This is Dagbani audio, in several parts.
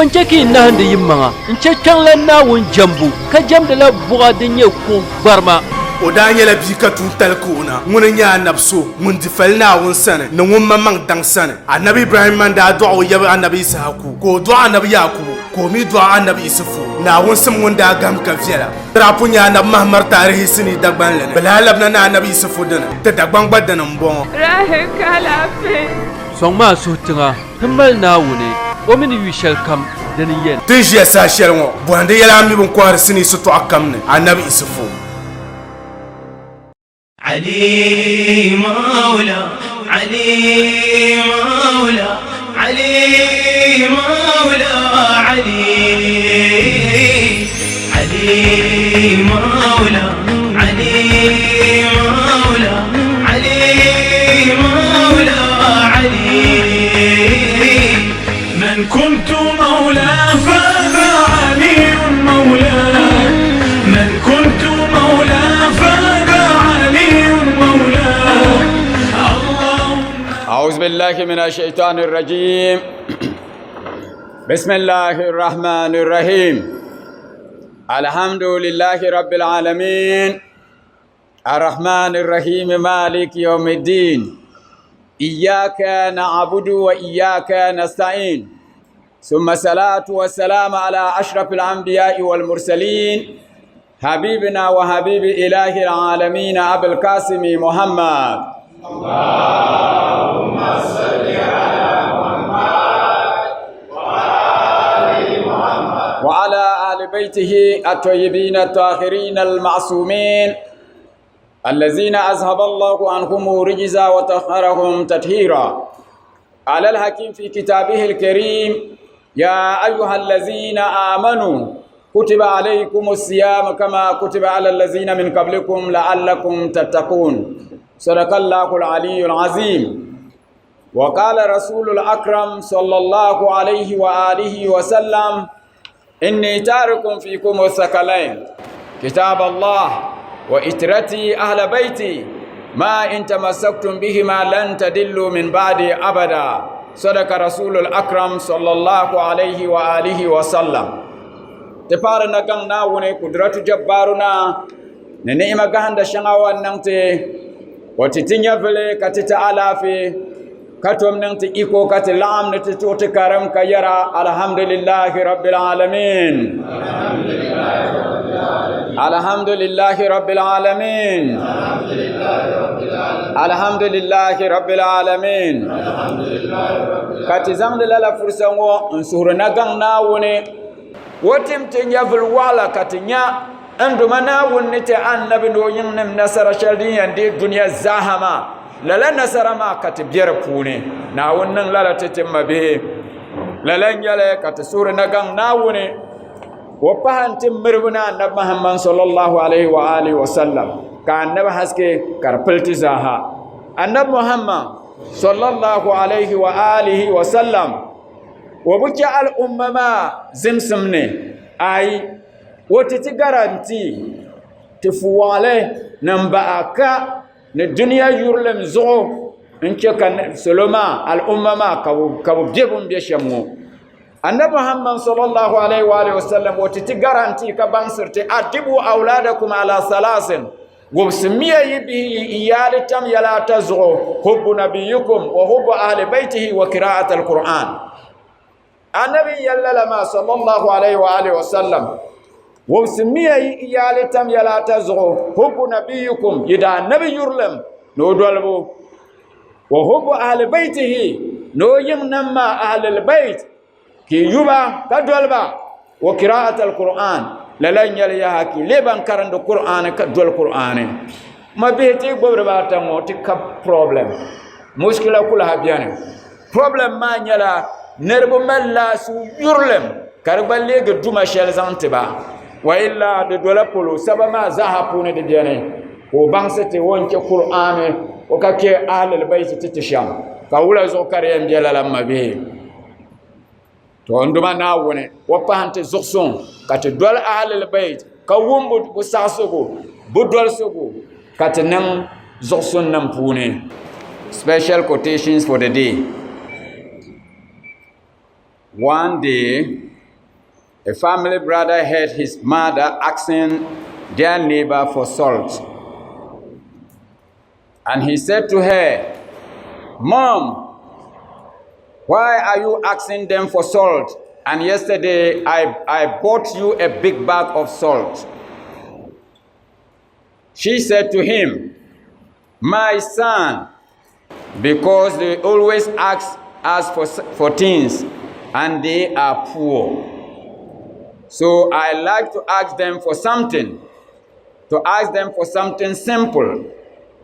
Bɔ n-chɛ ka yi nahindi yimaŋa n-chɛ Kpiɔŋlan Naawuni jɛmbu, ka jɛmdila buɣa din nyɛ kuɣ gbarima? O daa nyɛla bia ka tuuntali ka o na. Ŋuni n-nyɛ anabi so ŋun di fali Naawuni sani ni ŋun maŋmaŋ daŋ sani. Anabi Ibrahimma n-daa dɔɣi o yaba anabi Yisahaku, ka o dɔɣi anabi Yaakubu, ka o mi dɔɣi anabi Isufu. Naawuni sim ŋun daa gahim ka viɛla. Di daa pun nyɛ anabi Mahamar taarihi sinii Dagbanli ni. Bɛ lahi labina ni anabi Isufu dini, ti Dagbaŋ gba dini m-bɔŋɔ. Rahi ka alaafee. Sɔŋmi a suhu tiŋa ti mali Naawuni, o mi ni yu shɛlikam dini n-yɛn. Ti ni ʒiya saha shɛli ŋɔ, bɔhindi yɛla a mi bɛ ni kɔhiri sinii sitɔɣu kam ni, Anabi Isufu. Ali Maula Ali Maula Ali Maula Ali Ali Maula Ali Maula Ali Maula Ali من كنت مولاه فهذا علي مولاه من كنت مولاه فهذا علي مولاه اللهم أعوذ بالله من الشيطان الرجيم بسم الله الرحمن الرحيم الحمد لله رب العالمين الرحمن الرحيم مالك يوم الدين إياك نعبد وإياك نستعين ثم الصلاة والسلام على أشرف الأنبياء والمرسلين حبيبنا وحبيب إله العالمين أبو القاسم محمد اللهم صل على محمد وآل محمد وعلى آل بيته الطيبين الطاهرين المعصومين الذين أذهب الله عنهم رجزا وطهرهم تطهيرا على الحكيم في كتابه الكريم يا أيها الذين آمنوا كتب عليكم الصيام كما كتب على الذين من قبلكم لعلكم تتقون صدق الله العلي العظيم وقال رسول الأكرم صلى الله عليه وآله وسلم إني تارك فيكم الثقلين كتاب الله وإترتي أهل بيتي ما إن تمسكتم بهما لن تدلوا من بعدي أبدا صدق رسول الأكرم صلى الله عليه وآله وسلم تفار نغان ناوني قدرة جبارنا نعمة غهند شنغا نانتي وتتنيا ka ti ti alaafee ka tom niŋ ti iko ka ti laɣim ni ti tuɣi ti karim ka yɛra alhamdulillahi rabbil alamin alhamdulillahi rabbil alamin alhamdulillahi rabbil alamin ka ti zaŋdi lala fursa ŋɔ n suhuri na gaŋ Naawuni o tim ti nyɛvili waɣila ka ti nya N Duuma Naawuni ni ti annabi ni o yiŋnim nasara shɛli din yɛn deei dunia zaaha maa, lala nasara maa ka ti be di puuni. Naawuni niŋ lala ti ti mabihi. Lala n-nyɛ li ka ti suhuri na gaŋ Naawuni o pahi n-ti miribu ni annabi Muhammad sallallahu alaihi wa alihi wa sallam, ka annabi haske ka di pili ti zaaha. Annabi Muhammad sallallahu alaihi wa alihi wa sallam o bi chɛ al'umma maa zimsim ni, ayi! O ti ti garanti ti fuwaɣili ni m baɣa ka ni dunia yurilim zuɣu n-chɛ ka salo maa, al'umma maa, ka bɛ be bɛ ni be shɛm ŋɔ. Annabi Muhammad sallallahu alaihi wa alihi wasallam o ti ti garanti ka baŋsiri ti, Addibu awladakum ala salasin, wubisimiya yi bihi yi iyaali tam yɛla ata zuɣu, hubbu nabiyyikum wa hubbu ahli baytihi wa qira'at al-Qur'an. Anabi n yɛli lala maa sallallahu alaihi wa alihi wa sallam wubisimiya yi iyaali tam yɛla ata zuɣu hubbu nabiyikum yi daa nabi yurilim ni o dolibu wa hubbu ahli baitihi ni o yiŋ nam maa ahlil bait ka yi yuba ka doliba wa qira'at alquran lala n nyɛli yaha ka yi lee ban karindi qur'ani ka doli qur'ani ma bihi ti gbubi dibaata ŋɔ ti ka problem mushkila kulaha bɛni Problem maa nyɛla niriba malila suhuyurilim ka di gba leegi duma shɛli zaŋ ti ba wa illa di dola polo saba maa zaaha puuni di beni ka o baŋsi ti o ni chɛ Kur'aani o ka chɛ ahlul bayti ti ti shɛm ka wula zuɣu ka di yɛn be lala m mabihi to n duma Naawuni o pahi n-ti zuɣusuŋ ka ti doli ahlul bayt ka wum bɛ saɣisigu bɛ dolisigu ka ti niŋ zuɣusuŋ nim puuni. Special quotations for the day. One day. A family brother heard his mother asking their neighbor for salt. And he said to her, Mom, why are you asking them for salt? And yesterday I bought you a big bag of salt. She said to him, My son, because they always ask us for things and they are poor. So I like to ask them for something, to ask them for something simple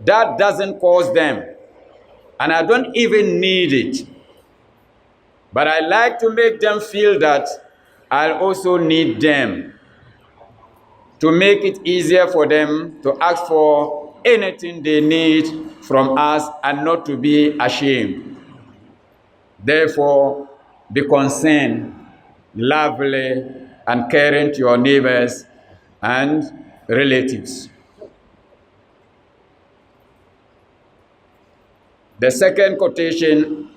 that doesn't cost them. And I don't even need it. But I like to make them feel that I also need them, to make it easier for them to ask for anything they need from us and not to be ashamed. Therefore, be concerned, lovely, and caring to your neighbors and relatives. The second quotation,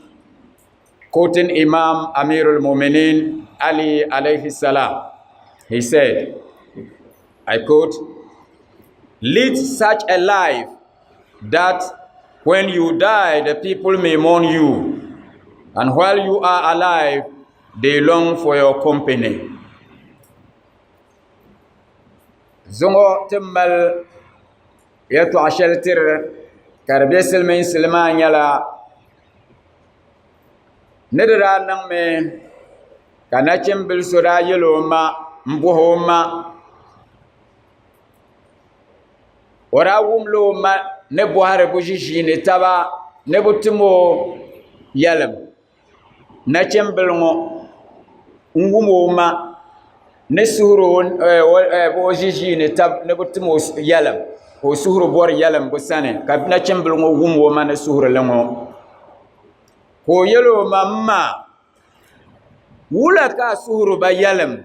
quoting Imam Amirul Mu'minin Ali alayhi salam, he said, I quote, Lead such a life that when you die, the people may mourn you, and while you are alive, they long for your company. Zuŋɔ ti mali yɛltɔɣa shɛli tiri ka di be silimiinsili maa nyɛla ni di daa niŋmi ka nachimbili so daa yɛli o ma m-bɔhi o ma o daa wumla o ma ni bɔhiri bɛ ʒiʒiini taba ni bɛ tim o yalim nachimbili ŋɔ n-wum o ma ni suhiri o ʒiʒiini taba ni bɛ tim o yalim ka o suhuri bɔri yalim bɛ sani ka nachimbili ŋɔ wum o ma ni suhiri li ŋɔ ka o yɛli o ma m ma wula ka a suhiri ba yalim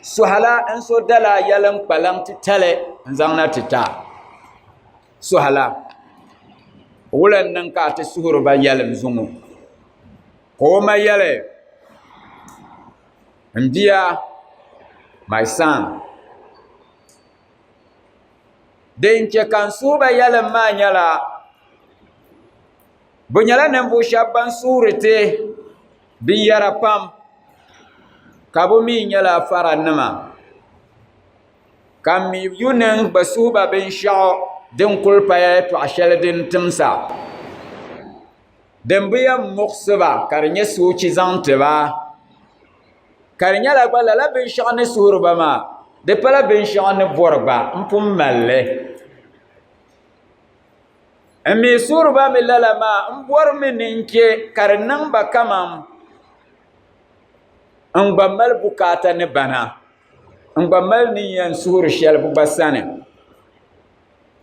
suhala n so dala yalim kpalaŋ titali n-zaŋ na ti ti a suhala wula n-niŋ ka a ti suhiri ba yalim zuŋɔ ka o ma yɛli n bia my son din chɛ ka n suhi ba yalim maa nyɛla bɛ nyɛla ninvuɣ shɛba ban suhiri ti binyɛra pam ka bɛ mi nyɛla faranima ka m mi yu ni n gba suhi ba binshɛɣu din kuli paya yɛtɔɣ shɛli din timsa din bi yɛn muɣisi ba ka di nyɛ soochi zaŋ ti ba ka di nyɛla gba lala binshɛɣu ni suhiri ba maa di pala binshɛɣu ni bɔri gba m pun mali li n mi suhiri ba mi lala maa m bɔrimi ni n chɛ ka di niŋ ba kaman n gba mali bukaata ni bana n gba mali ni yɛn suhiri shɛli bɛ gba sani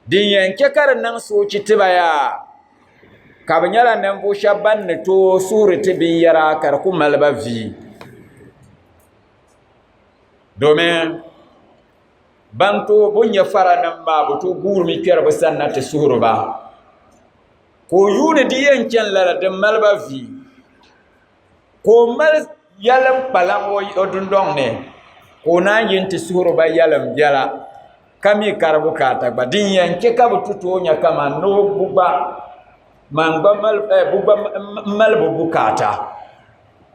din yɛn chɛ ka di niŋ soochi ti ba yaa ka bɛ nyɛla ninvuɣ shɛba ban ni tooi suhiri ti binyɛra ka di ku mali ba vi domin ban tooi bɛ nyɛ faranim maa bɛ tooi guurimi kpɛri bɛ sanna ti suhiri ba ka o yuuni di yɛn chani lala din mali ba vi ka o mali yalim kpalaŋ o dundɔŋ ni ka o naan yi nti suhiri ba yalim biɛla ka mi ka di bukaata gba din yɛn chɛ ka bɛ ti tooi nya kaman ni o bu gba man gba mali bɛ bukaata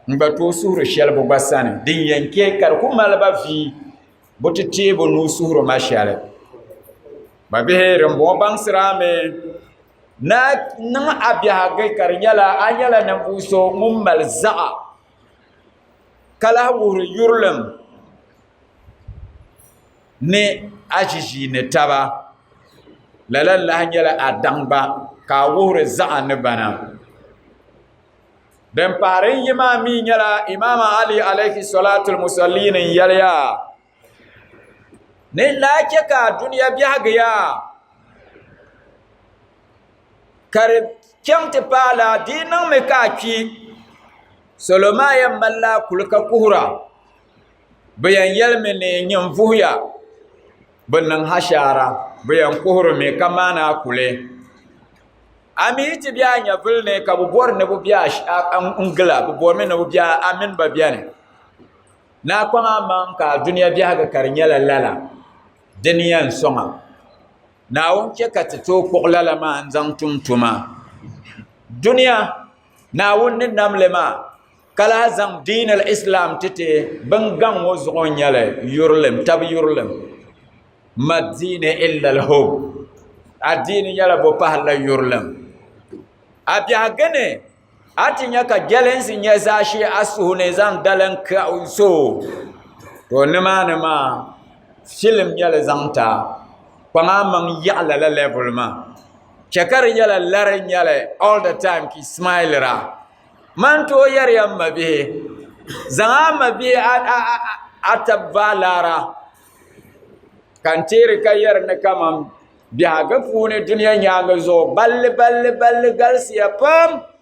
n gba tooi suhiri shɛli bɛ gba sani din yɛn chɛ ka di ku mali ba vi bɛ ti teei bɛ nuu suhiri ma shɛli. Ba bihi dimbɔŋɔ baŋsira mi ni a niŋ a biɛhigu ka di nyɛla a nyɛla ninvuɣ so ŋun mali zaɣa ka lahi wuhiri yurilim ni a ʒiʒiini taba lala n-lahi nyɛla a daŋ gba ka a wuhiri zaɣa ni bana. Din pahiri n-yi maa mi nyɛla Imaam Ali alayhi salatul musallin n-yɛliya ni n daa chɛ ka a dunia biɛhigu yaa ka di chaŋ ti paai la di yi niŋmi ka a kpi salo maa yɛn malila a kuli ka kuhira bɛ yɛn yɛlimi ni nyin vuhiya bɛ niŋ hashaara bɛ yɛn kuhirimi ka maani a kuli a mi yi ti be a nyɛvili ni ka bɛ bɔri ni bɛ be a n gila bɛ bɔrimi ni bɛ be a mini ba beni. Ni a kpaŋ a maŋ ka a dunia biɛhigu ka di nyɛla lala, dini yɛn sɔŋ a. Naawuni chɛ ka ti tooi kpuɣi lala maa n-zaŋ tum tuma. Dunia, Naawuni ni nam li maa, ka lahi zaŋ diin al-Islam ti ti bin gaŋ ŋɔ zuɣu n-nyɛ li yurilim, tab yurilim. Ma diini illa al-hub. Adiini nyɛla bo pahirila yurilim. A biɛhigu ni a ti nya ka jɛlinsi nyɛ zaashee a suhu ni zaŋ dalim so to nimaani maa filim nyɛli zaŋ ti a kpaŋ a maŋ yaɣi lala level maa chɛ ka di nyɛla lari nyɛli all the time ka smilira man tooi yɛriya n mabihi zaŋ a mabihi a tabi vaai laara ka n teeri ka yɛri ni kaman biɛhigu puuni dunia nyaangi zuɣu balli balli balli galisiya pam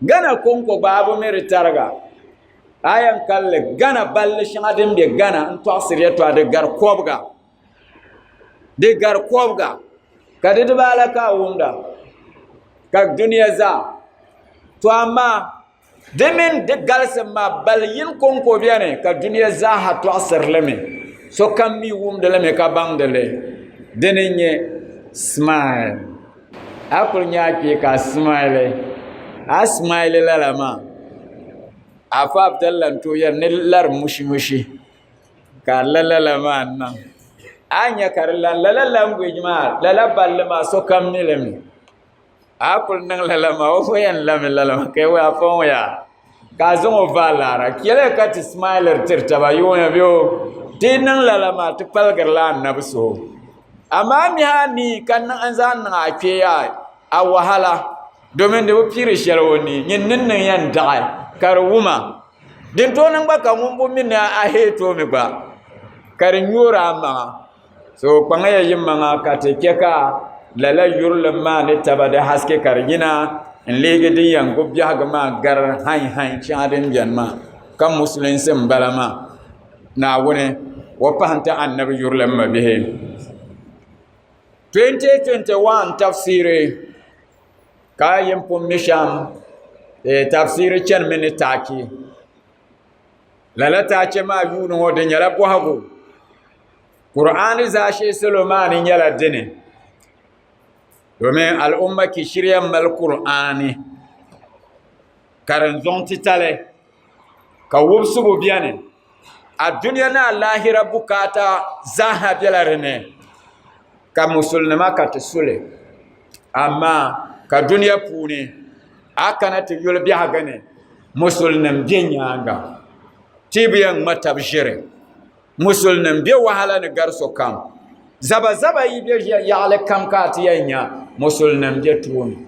Gana konko gbaabu mi di tariga a yɛn kalli Gana balli shɛŋa din bɛ Gana n tɔɣisiri yɛltɔɣa di gari kɔbiga di gari kɔbiga ka di dibaala ka a wumda ka dunia zaa to amaa Di mini di galisim maa bal yini kɔŋko beni ka dunia zaaha tɔɣisiri li mi. Sokam mi wumdi li mi ka baŋdi li. Dini n-nyɛ smile. A kuli nya a kpee ka a smile. A smile lala maa, Afa Abdallah n-tooi yɛri ni lari mushimushi ka a la lala maa niŋ. A ni nya ka di lan lala language maa, lala balli maa sokam mi li mi. A kuli niŋ lala maa o yɛn lami lala maa ka a fɔŋ yaa ka a zaŋ o vaai laara kpɛla ka ti smiliri tiri taba yuunya bɛ o ti niŋ lala maa ti paligirila anabi suhu amaa mihi a ni ka n zaŋ niŋ a kpee yaa a wahala domin di bi piiri shɛli o ni nyin ni niŋ yɛn daɣi ka di wuma din tooi niŋ gba ka ŋun bi mi ni a heeti o mi gba ka di nyoori a maŋa So kpaŋya yi maŋa ka ti chɛ ka lala yurilim maa ni taba di haske ka di yina n-leegi din yɛn gbubi biɛhigu maa gari hainhain shɛŋa din beni maa ka musulinsi m-bala maa. Naawuni o pahi n-ti Annabi yurilim mabihi. 2021 tafsiiri ka a yi pun mi shɛm tafsiiri chanimi ni taaki. Lala taachi maa yuuni ŋɔ di nyɛla bɔhigu. Kur'aani zaashee salo maa ni nyɛla dini domin al'umma kishiriya mali Kur'aani karinzuŋ titali ka wubisibu beni a dunia ni a lahira bukaata zaaha bela di ni ka musulinima ka ti suli amaa ka dunia puuni a kana ti yuli biɛhigu ni musulinim be nyaaŋa ti bi yɛn ŋma tabi ʒiri Musulinim be wahala ni gari sokam. Zaba zaba yi be yaɣili kam ka a ti yɛn nya musulinim be tooni.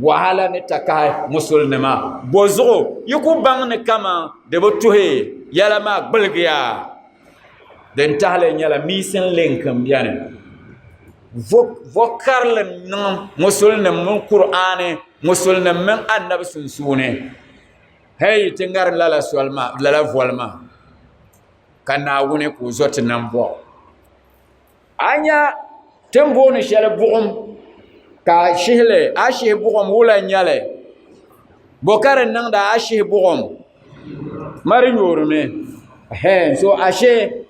Wahala ni takahi musulinima. Bozuɣu yi ku baŋ ni kaman di bi tuhi yɛla maa gbaligiya. Din tahili nyɛla missing link m-beni. Vo karili niŋ musulinim mini Kur'aani, musulinim mini Annabi sunsuuni. Hei ti ŋari lala soli maa, lala voli maa. Ka Naawuni ka o zo ti nambɔɣu. A nya ti ni booni shɛli buɣim ka a shihi li, a shihi buɣim wula n-nyɛ li? Bɔ ka di niŋdi a shihi buɣim? Ma di nyoorimi. Ɛhɛn, so ashe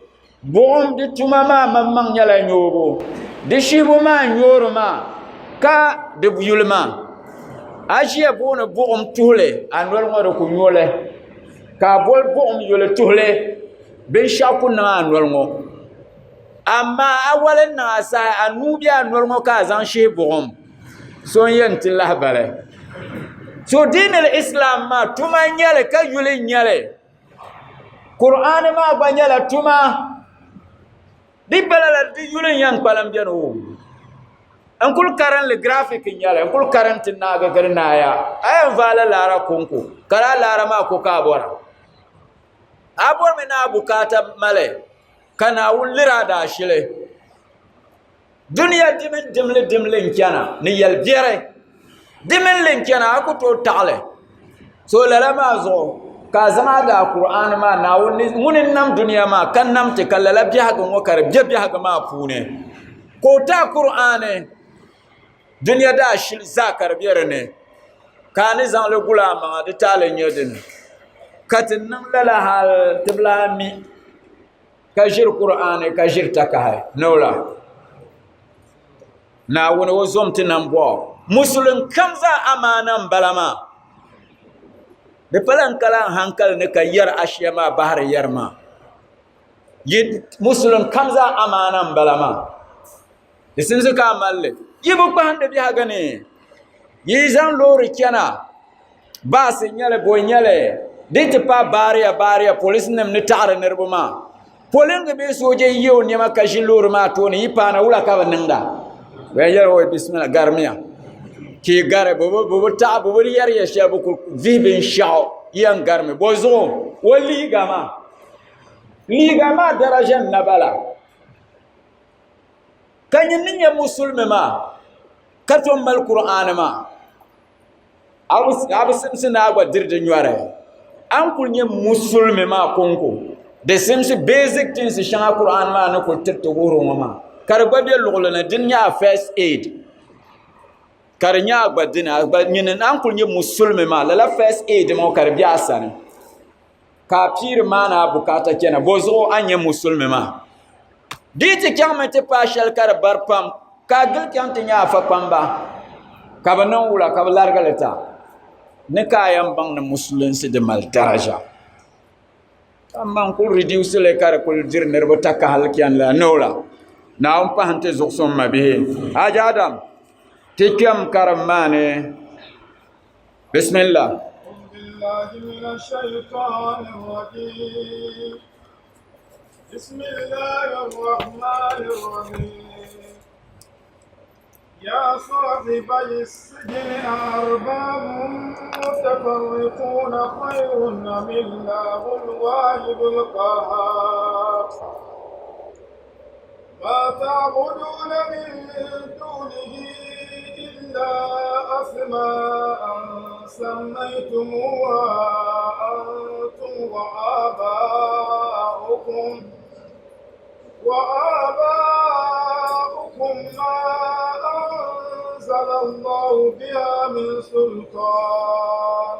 buɣim di tuma maa maŋmaŋ nyɛla nyoobu. Di shihibu maa n-nyoori maa ka di yuli maa. A ʒiya booni buɣim tuhili a noli ŋɔ di ku nyo li. Ka a boli buɣim yuli tuhili binshɛɣu ku niŋ a noli ŋɔ amaa a wali n niŋ a saha a nuu bɛ a noli ŋɔ ka a zaŋ shihi buɣim so n yɛn ti lahibali so diini islam maa tuma n nyɛli ka yuli n nyɛli kur'aani maa gba nyɛla tuma Di bala la di yuli n yɛn kpalim bɛni o n kuli karinli graphic n nyɛli n kuli karim ti naagi ka di naaya a yɛn vaala laara konko ka laa laara maa ko ka a bɔra a bɔrimi ni a bukaata mali ka Naawuni liri a daashili Dunia di mini dimli dimli n chana ni yɛli biɛri di mini li n chana a ku tooi taɣali so lala maa zuɣu ka a zaŋ a daa Kur'aani maa Naawuni ŋuni n nam dunia maa ka nam ti ka lala biɛhigu ŋɔ ka di bɛ biɛhigu maa puuni ka o ti a Kur'aani dunia daa shili zaa ka di bɛ dinni ka a ni zaŋli guli a maŋa di taali n nyɛ dini. Ka ti niŋ lala hal ti bi lahi mi ka ʒiri Kur'aani ka ʒiri takahi ni o la. Naawuni o zom ti nambɔɣu. Musulin kam zaa amaana m-bala maa. Di pala n kala n hankali ni ka yɛri ashiya maa bahiri yɛri maa. Yi musulin kam zaa amaana m-bala maa. Di simsi ka a mali li. Yi bi kpahindi biɛhigu ni. Yi zaŋ loori chana, baasi n-nyɛ li, bo n-nyɛ li, di ti paai baariya baariya polisi nim ni taɣiri niriba maa. Polingi bee sooja yi ye o nɛma ka ʒi loori maa tooni, yi paana wula ka bɛ niŋda? Bɛ yɛn yɛli o bisimilah garimiya ka yi gari bɛ bi taɣi bɛ bi yɛri ya shɛli bɛ kuli vihi binshɛɣu yi yɛn garimi bɔ zuɣu o liiga maa liiga maa daraja n na bala ka nyin ni nyɛ musulimi maa ka tom mali Kur'aani maa a bi simsi ni a gba diri di nyɔri a ni kuli nyɛ musulimi maa konko di simsi basic things shɛŋa Kur'aani maa ni kuli tiriti wuhiri ŋɔ maa ka di gba bɛ luɣuli ni dini nyɛ a first aid ka di nyɛ a gba dini a gba nyini a ni kuli nyɛ musulimi maa lala first aid ŋɔ ka di bɛ a sani ka a piiri maani a bukaata chana bɔ zuɣu a nyɛ musulimi maa di yi ti chaŋmi ti paai shɛli ka di bari pam ka a gili chaŋ ti nyɛ afa kpamba ka bi niŋ wula ka bi larigi li ta ni ka a yɛn baŋ ni musulinsi di mali daraja amaa n kuli reduce li ka di kuli diri niriba takahali chani la no la Naawuni pahi n-ti zuɣusuŋ mabihi Haji Adam ti kpɛm karim maa ni bismillah. بسم الله الرحمن الرحيم يا صاحبي السجن أأرباب متفرقون خير أم الله الواحد القهار ما تعبدون من دونه إلا أسماء سميتموها أنتم وآباؤكم ما أنزل الله بها من سلطان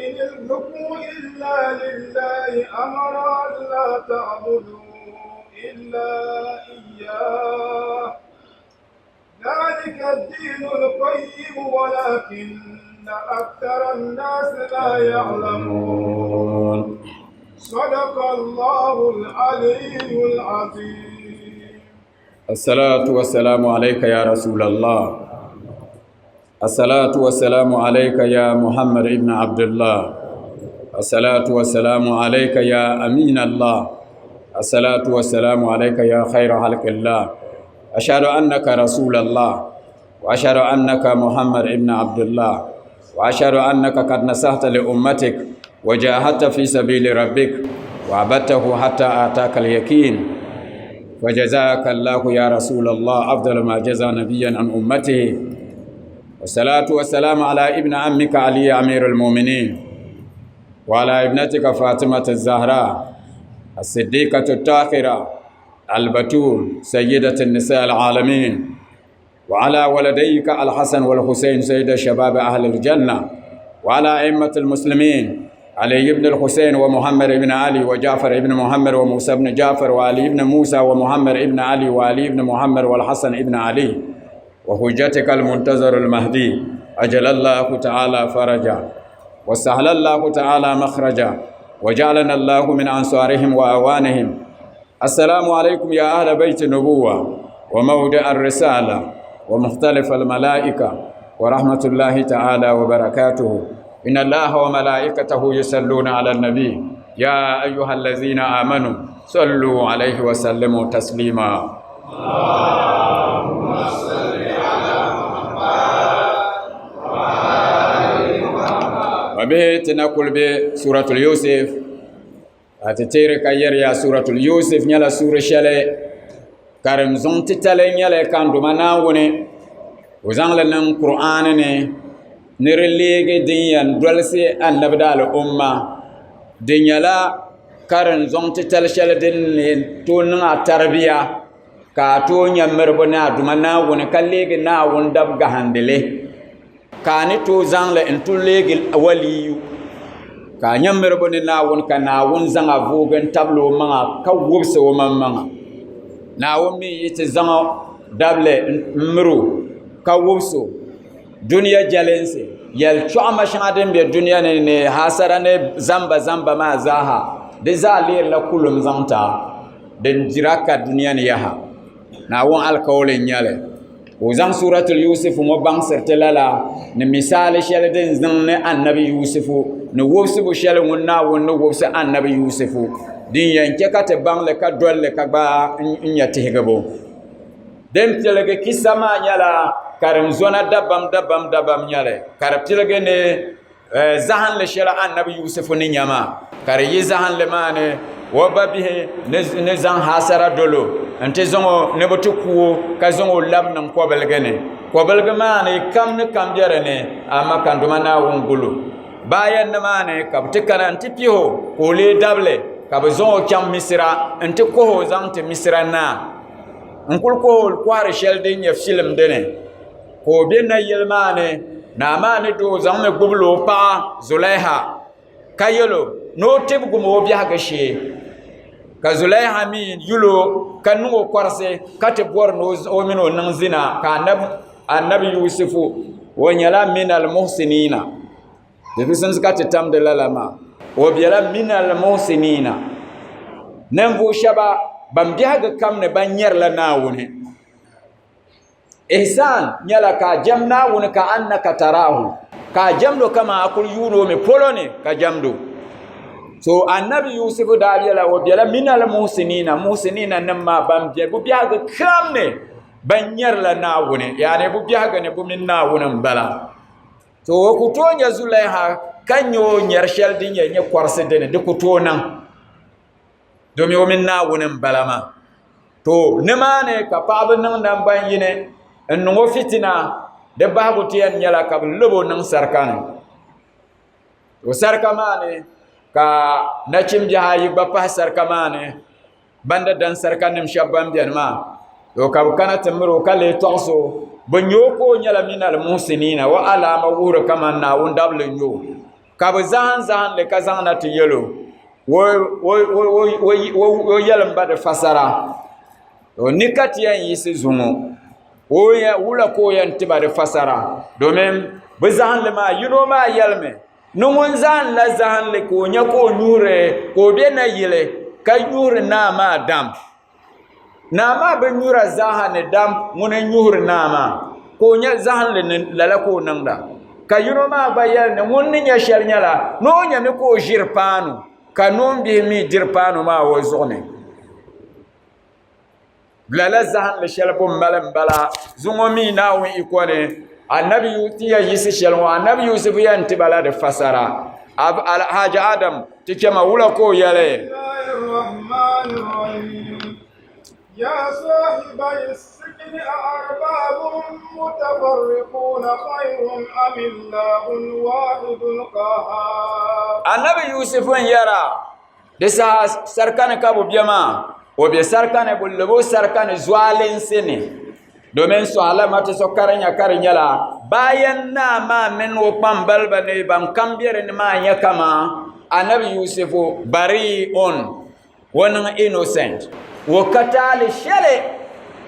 إن الحكم إلا لله أمر ألا تعبدوا إلا إياه ذلك الدين القيم ولكن أكثر الناس لا يعلمون صدق الله العلي العظيم. الصلاة والسلام عليك يا رسول الله. الصلاة والسلام عليك يا محمد ابن عبد الله. الصلاة والسلام عليك يا أمين الله. الصلاة والسلام عليك يا خير خلق الله. أشهد أنك رسول الله، وأشهد أنك محمد ابن عبد الله، وأشهد أنك قد نصحت لأمتك وجاهدت في سبيل ربك وعبدته حتى آتاك اليقين. وجزاك الله يا رسول الله أفضل ما جزى نبيا عن أمته. والصلاة والسلام على ابن عمك علي أمير المؤمنين، وعلى ابنتك فاطمة الزهراء الصديقة الطاهرة البتول سيدة النساء العالمين، وعلى ولديك الحسن والحسين سيد شباب أهل الجنة، وعلى أئمة المسلمين علي بن الحسين ومحمد بن علي وجعفر بن محمد وموسى بن جعفر وعلي بن موسى ومحمد بن علي وعلي بن محمد والحسن بن علي، وحجتك المنتظر المهدي أجل الله تعالى فرجا وسهل الله تعالى مخرجا وجعلنا الله من أنصارهم وأوانهم. السلام عليكم يا أهل بيت النبوة وموضع الرسالة ومختلف الملائكة ورحمة الله تعالى وبركاته. إن الله وملائكته يصلون على النبي يا أيها الذين آمنوا صلوا عليه وسلموا تسليما. اللهم صل على محمد وآل محمد. وبه تنقل بسورة اليوسف. أتتير كير يا سورة اليوسف نيلا سورة شلي كرم زون تتالي نيلا كان دوما ناوني وزان لنا القرآن ني نرليغي دنيا دولسي النبي دال أمة دنيا لا كرم زون تتالي شلي دين تون تربية كاتو نيمر بنا دوما ناوني كالليغي ناون دب غهندلي كاني تو زان لإن توليغي وليو Ka a nya miribu ni Naawuni ka Naawuni zaŋ a voogi n-tabili o maŋa ka wubisi o maŋmaŋa. Naawuni mi yi ti zaŋ o dabili m-miri o ka wubisi o dunia jɛlinsi, yɛltɔɣima shɛŋa din be dunia ni ni hasara ni zamba zamba maa zaaha, di zaa leerila kulim zaŋ ti a din dira ka dunia ni yaha. Naawuni alikauli n-nyɛ li. Ka o zaŋ Suratul Yusuf ŋɔ baŋsiri ti lala ni misaali shɛli din niŋ ni Annabi Yusufu ni wubisibu shɛli ŋun Naawuni ni wubisi Annabi Yusufu din yɛn chɛ ka ti baŋ li ka doli li ka gba n-nya tihigibu. Din piligi kisa maa nyɛla karimzɔna dabam dabam dabam nyɛli ka di piligi ni zahinli shɛli Annabi Yusufu ni nya maa, ka di yi zahinli maa ni o ba bihi ni zaŋ hasara dol o nti zaŋ o ni bɛ ti ku o ka zaŋ o labi niŋ kɔbiligi ni. Kɔbiligi maa ni kam ni kam be di ni, amaa ka Duuma Naawuni gul o. Bayan ni maa ni ka bɛ ti kana nti pihi o ka o leei dabili, ka bɛ zaŋ o chaŋ Misira nti kɔhi o zaŋ ti Misira naa. N-kul kɔhi o kɔhiri shɛli din nyɛ filim dini. Ka o be nayili maa ni, naa maa ni doo zaŋmi gbubila o paɣa Zulaiha ka yɛl o ni o tibigim o biɛhigu shee. Ka Zulaiha mi yul o ka niŋ o kɔrisi ka ti bɔri ni o mini o niŋ zina ka Anabi Yusufu o nyɛla minal muhsinina. Di bi simsi ka ti tamdi lala maa. O bela minal muhsinina, ninvuɣ shɛba ban biɛhigu kam ni ban nyarila Naawuni. Ihsaan nyɛla ka a jɛm Naawuni ka annaka taraahu, ka a jɛmd o kaman a kul yuun o mi polo ni ka jɛmd o. So Annabi Yusufu daa bela, o bela minal muhsinina, muhsinina nim maa ban be bɛ biɛhigu kam ni ban nyarila Naawuni, yaani bɛ biɛhigu ni bɛ mini Naawuni m-bala. To o ku tooi nya Zulaiha ka nya o nyari shɛli din yɛn nyɛ kɔrisi dini, di ku tooi niŋ. Domi o mini Naawuni m-bala maa. To nimaani ka paɣaba niŋ nangban yini n niŋ o fitina di bahigu ti yɛn nyɛla ka bi lobo niŋ sarika ni to sarika maa ni ka nachimbihi ayi gba pahi sarika maa ni banda dan sarika nim shab ban biɛni maa to ka bi kana ti miri o ka lee tɔɣisi o bi nyɛ o ka o nyɛla minal muhsinina o alaama wuhiri kamani Naawuni dabili n nyɛ o ka bi zahim zahim li ka zaŋ na ti yɛl o o yɛlim ba di fasara o ni ka ti yɛn yiɣisi zuŋɔ wula ka o yɛn ti ba di fasara domin bi zahinli maa yino maa yɛlimi ni ŋun zahinla zahinli ka o nya ka o nyuhiri ka o be nayili ka nyuhiri naa maa dam Naa maa bi nyura zaaha ni dam ŋuni n-nyuhiri naa maa ka o nya zahinli ni lala ka o niŋda. Ka yino maa gba yɛli ni ŋun ni nya shɛli nyɛla ni o nyami ka o ʒiri paanu ka noombihi mi diri paanu maa o zuɣu ni. Lala zahinli shɛli bɛ ni mali m-bala zuŋɔ mi Naawuni yiko ni Anabi ti yɛn yiɣisi shɛli ŋɔ Anabi Yusuf yɛn ti ba la di fasara. Alhaji Adam ti chɛma wula ka o yɛli. يا صاحبي السجن أأرباب متفرقون خير أم الله الواحد القهار Anabi Yusuf n yɛra di saha sarika ni ka bi bɛ maa o bɛ sarika ni bi lobo sarika ni zualinsi ni domin sɔɣala ti so karinya ka di nyɛla bayan naa maa mini o kpambaliba ni ban kam bɛ di ni maa nyɛ kaman anabi yusufu bari'un o niŋ innocent o ka taali shɛli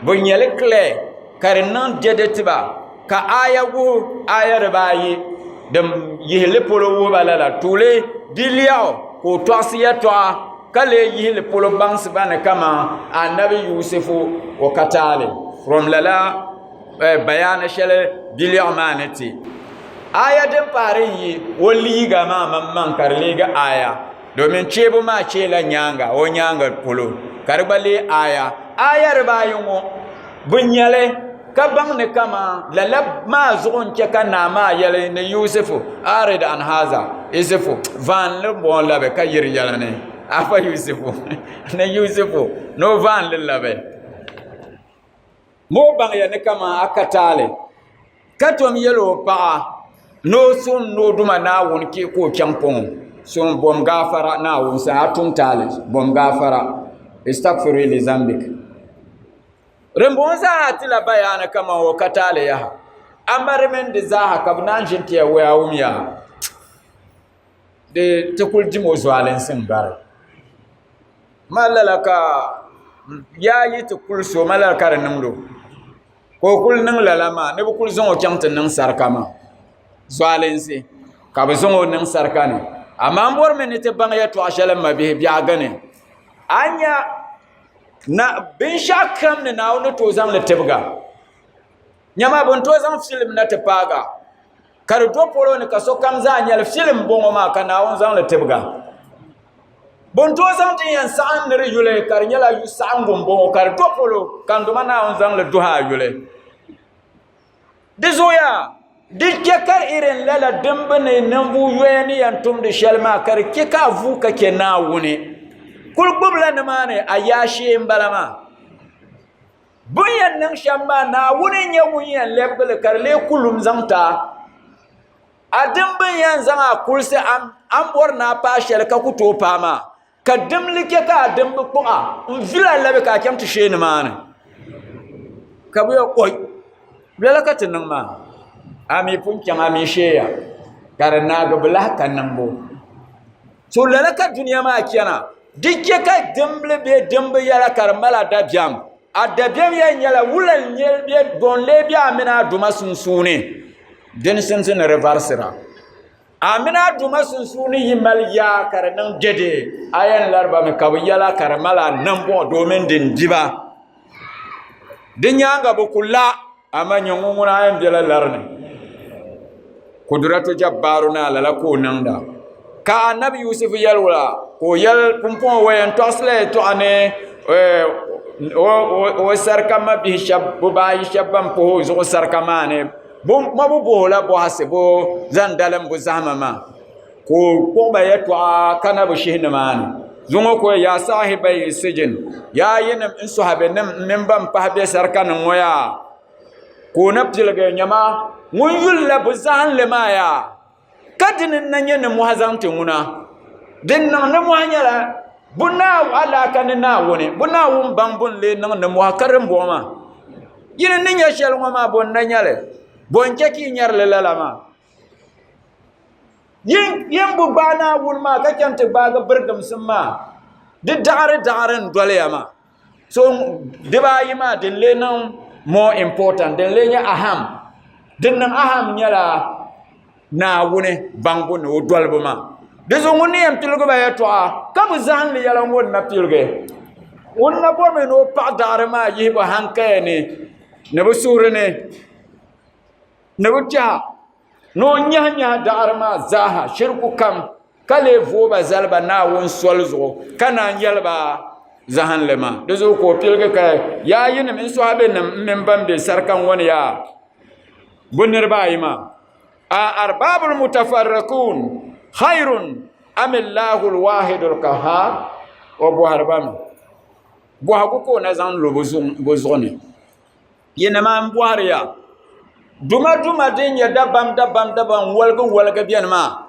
bi nyɛli clear ka di niŋ dɛdɛ tiba ka aya wuhi aya dibaayi din yihi li polo wuhiba lala tuuli di lɛɣu ka o tɔɣisi yɛtɔɣa ka lee yihi li polo baŋsi ba ni kaman anabi Yusufu o ka taali from lala bayaani shɛli biliɛɣu maa ni ti aya din pahiri n-yi o liiga maa maŋmaŋ ka di leegi aya domin cheebu maa cheela nyaaŋa o nyaaŋa polo ka di gba lee aya aya dibaayi ŋɔ Bɛ nya li ka baŋ ni kaman lala maa zuɣu n-chɛ ka naa maa yɛli ni Yusufu, Arid an haza, Yusufu, vaan li bɔŋɔ labi ka yiri yɛla ni afa Yusufu, ni Yusufu ni o vaan li labi. Ma o baŋya ni kaman a ka taali, ka tom yɛl o paɣa ni o suhim ni o Duuma Naawuni ka o chaŋ pɔŋ suhim bom gaafara Naawuni sani, a tum taali, bom gaafara, istagfiri li zambik. Dimbɔŋɔ zaaha tila bayaani kaman o ka taali yaha, amaa di mini di zaaha ka bɛ naan ʒini ti ya waya wum yaha. Di ti kuli dim o zualinsi n-bari. Ma lala ka yaa yi ti kuli so, ma lala ka di niŋdi o. Ka o kuli niŋ lala maa ni bɛ kuli zaŋ o chaŋ ti niŋ sarika maa. Zualinsi ka bɛ zaŋ o niŋ sarika ni. Amaa m bɔrimi ni ti baŋ yɛtɔɣ shɛli m mabihi biɛhigu ni. A ni nya na binshɛɣu kam ni Naawuni ni tooi zaŋ li tibiga. Nyama bɛ ni tooi zaŋ filim na ti paaga ka di do polo ni ka sokam zaa nyɛli filim bɔŋɔ maa ka Naawuni zaŋ li tibiga. Bɛ ni tooi zaŋ din yɛn saɣim ni di yuli ka di nyɛla yu saɣiŋgu m-bɔŋɔ ka di do polo ka n Duuma Naawuni zaŋ li duhi a yuli. Di zooya di chɛ ka irin lala dimbu ni ninvuɣ yoya ni yɛn tumdi shɛli maa ka di chɛ ka a vuui ka chɛ Naawuni. Kul gbibila nimaani a yaashee m-bala maa. Bɛ ni yɛn niŋ shɛm maa, Naawuni n-nyɛ ŋun yɛn lɛbigi li ka di leei kulum zaŋ ti a. A dimba n-yɛn zaŋ a kulisi a ni bɔri ni a paai shɛli ka ku tooi paai maa, ka dimli chɛ ka a dimba kpuɣ a n-vili a labi ka a chaŋ ti shee nimaani. Ka bɛ yɛli, Oi! Lala ka ti niŋ maa, a mi pun chaŋ a mi sheeya, ka di naagi bi lahi ka niŋbu. So lala ka dunia maa chana. Di chɛ ka dimbili bee dimbu yɛla ka di mali a dabiɛm. A dabiɛm yɛn nyɛla wula n-nyɛ bɛ bɔ n-lee be a mini a Duuma sunsuuni? Dini simsi ni di varisira. A mini a Duuma sunsuuni yi mali yaa ka di niŋ dɛde, a yɛn lari ba mi ka bɛ yɛla ka di mali a nambɔɣu domin din di ba. Di nyaaŋa bɛ ku la. Amaa nyɛ ŋun ŋuna a yɛn bela lari ni. Kudiratu Jabbaaru ni alala ka o niŋda. Ka Anabi Yusuf yɛli o la, ka o yɛli, Pumpɔŋɔ o yɛn tɔɣisila yɛtɔɣa ni o sarika mabihi shɛba, bɛ baayi shɛba ban pahi o zuɣu sarika maa ni, ma bi bɔh o la bɔhisi bɔ zaŋ dalim bɛ zahima maa. Ka o kpuɣi ba yɛtɔɣa ka na bi shihi nimaani. Zuŋɔ ka o yaa saahibai sijin, yaa yinim n sɔhibenim m mini ban pahi bɛ sarika ni ŋɔ yaa. Ka o na piligi, Nyama, ŋun yulila bɛ zahinli maa yaa, ka dini n-na nyɛ nimmohi zaŋ ti ŋuna. Din niŋ nimmohi nyɛla bɛ naai alaaka ni Naawuni, bɛ Naawuni baŋ bɛ ni lee niŋ nimmohi ka dimbɔŋɔ maa. Yi ni nya shɛli ŋɔ maa, bɔ n-na nyɛ li? Bɔ n-chɛ ka yi nyari li lala maa? Yin bi gbaai Naawuni maa ka chaŋ ti gbaagi birigimsim maa, di daɣiri daɣiri n-doliya maa. So dibaayi maa din lee niŋ more important, din lee nyɛ aham. Din niŋ aham nyɛla Naawuni baŋbu ni o dolibu maa. Di zuɣu ŋun ni yɛn piligi ba yɛtɔɣa ka bi zahim li yɛla ŋɔ n-na piligi. Ŋun na bɔrimi ni o paɣi daɣiri maa yihi bɛ hankaya ni ni bɛ suhuri ni ni bɛ tɛha. Ni o nyahi nyahi daɣiri maa zaaha shiriku kam, ka lee vooi ba zali ba Naawuni soli zuɣu, ka naan yɛli ba zahinli maa. Di zuɣu ka o piligi ka, Yaa yinim n sɔhibenim m mini ban be sarika ŋɔ ni yaa, bɛ niriba ayi maa, A arbaabul mutafarriquun khayrun am Allahul waahidul qahhaar? O bɔhiri ba mi, bɔhigu ka o na zaŋ lo bɛ zuɣu ni. Yinima n bɔhiri ya, duma duma din nyɛ dabam dabam dabam woligi woligi beni maa,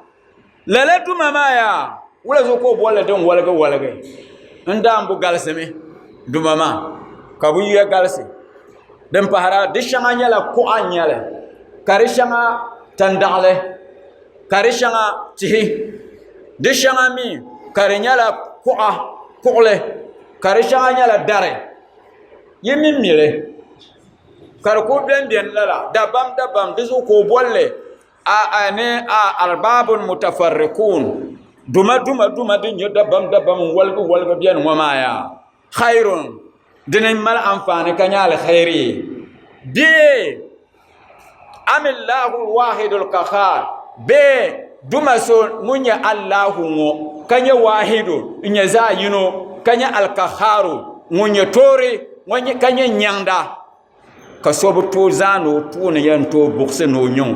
lala duma maa yaa wula zuɣu ka o bolli din woligi woligi? N daan bu galisimi duma maa ka bɛ yuya galisi. Din pahira di shɛŋa nyɛla kuɣa n nyɛli ka di shɛŋa tandaɣili ka di shɛŋa tihi di shɛŋa mi ka di nyɛla kuɣa kuɣuli ka di shɛŋa nyɛla dari. Yi mi mi li ka di kuli beni beni lala dabam dabam di zuɣu ka o bolli ni arbaabun mutafarikuun duma duma duma din nyɛ dabam dabam n woligi woligi beni ŋɔ maa yaa khairun dini n mali anfaani ka nyɛ alkhairi bee amillahu wahidul kahar bee duma so ŋun nyɛ allahu ŋɔ ka nyɛ wahidu n nyɛ zaɣ yino ka nyɛ alkaharu ŋun nyɛ toori ka nyɛ nyaŋda ka so bi tooi zaani o tooni yɛn tooi buɣisi ni o nyɛ o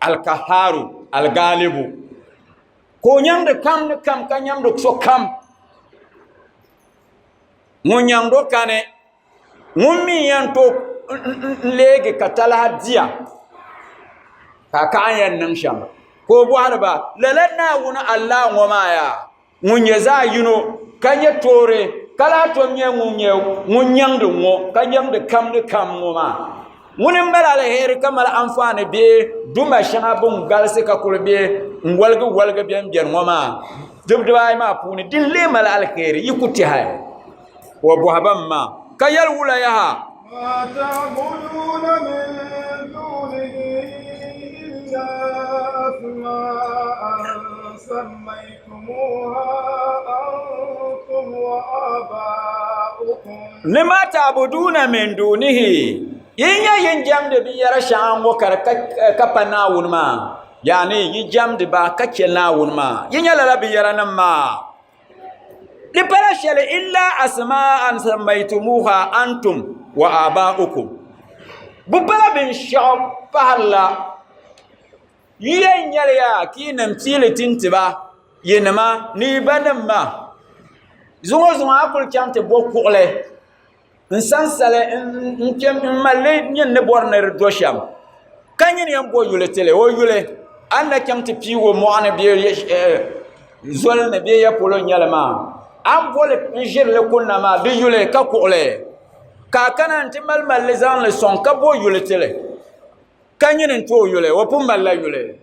alkaharu algalibu ka o nyaŋdi kam ni kam ka nyaŋdi so kam ŋun nyaŋdo kani Ŋun mi yɛn tooi leegi ka talahi diya ka a kaɣa yɛn niŋ shɛm ka o bɔhiri ba lala Naawuni Allah ŋɔ maa yaa ŋun nyɛ zaɣ yino ka nyɛ toori ka lahi tom nyɛ ŋun nyɛ ŋun nyaŋdi ŋɔ ka nyaŋdi kam ni kam ŋɔ maa. Ŋuni m-mali aliheri ka mali anfaani bee duma shɛŋa bɛn galisi ka kuli be n-woligi woligi bɛn beni ŋɔ maa dibdibaayi maa puuni din lee mali aliheri yi ku tɛhi? O bɔhi ba m-ma ka yɛli wula yaha? ما تعبدون من دونه إلا أسماء سميتموها أنتم وآباؤكم Ni ma ta'buduna min dunihi yin nyɛ yin jɛmdi binyɛra shɛŋa ŋɔ ka di ka pa Naawuni maa yaani yi jɛmdi ba ka chɛ Naawuni maa yi nyɛ lala binyɛra nim maa di pala shɛli illa asma'an sammaytumuha antum wa aba'ukum bi pala binshaɣu pahirila yi yɛn nyɛli yaa ka yi nim piili tintiba yinima ni yi ba nim maa zuŋɔ zuŋɔ a kuli chaŋ ti bo kuɣuli n sansali n malli nyin ni bori ni di do shɛm ka nyin yɛn bo yuli tili o yuli a ni na chaŋ ti piigi o mɔɣuni bee zoli ni bee ya polo n nyɛli maa a ni boli n ʒirili kunna maa di yuli ka kuɣuli ka a kana n ti mali malli zaŋli sɔŋ ka bo yuli tili ka nyin n ti o yuli o pun malila yuli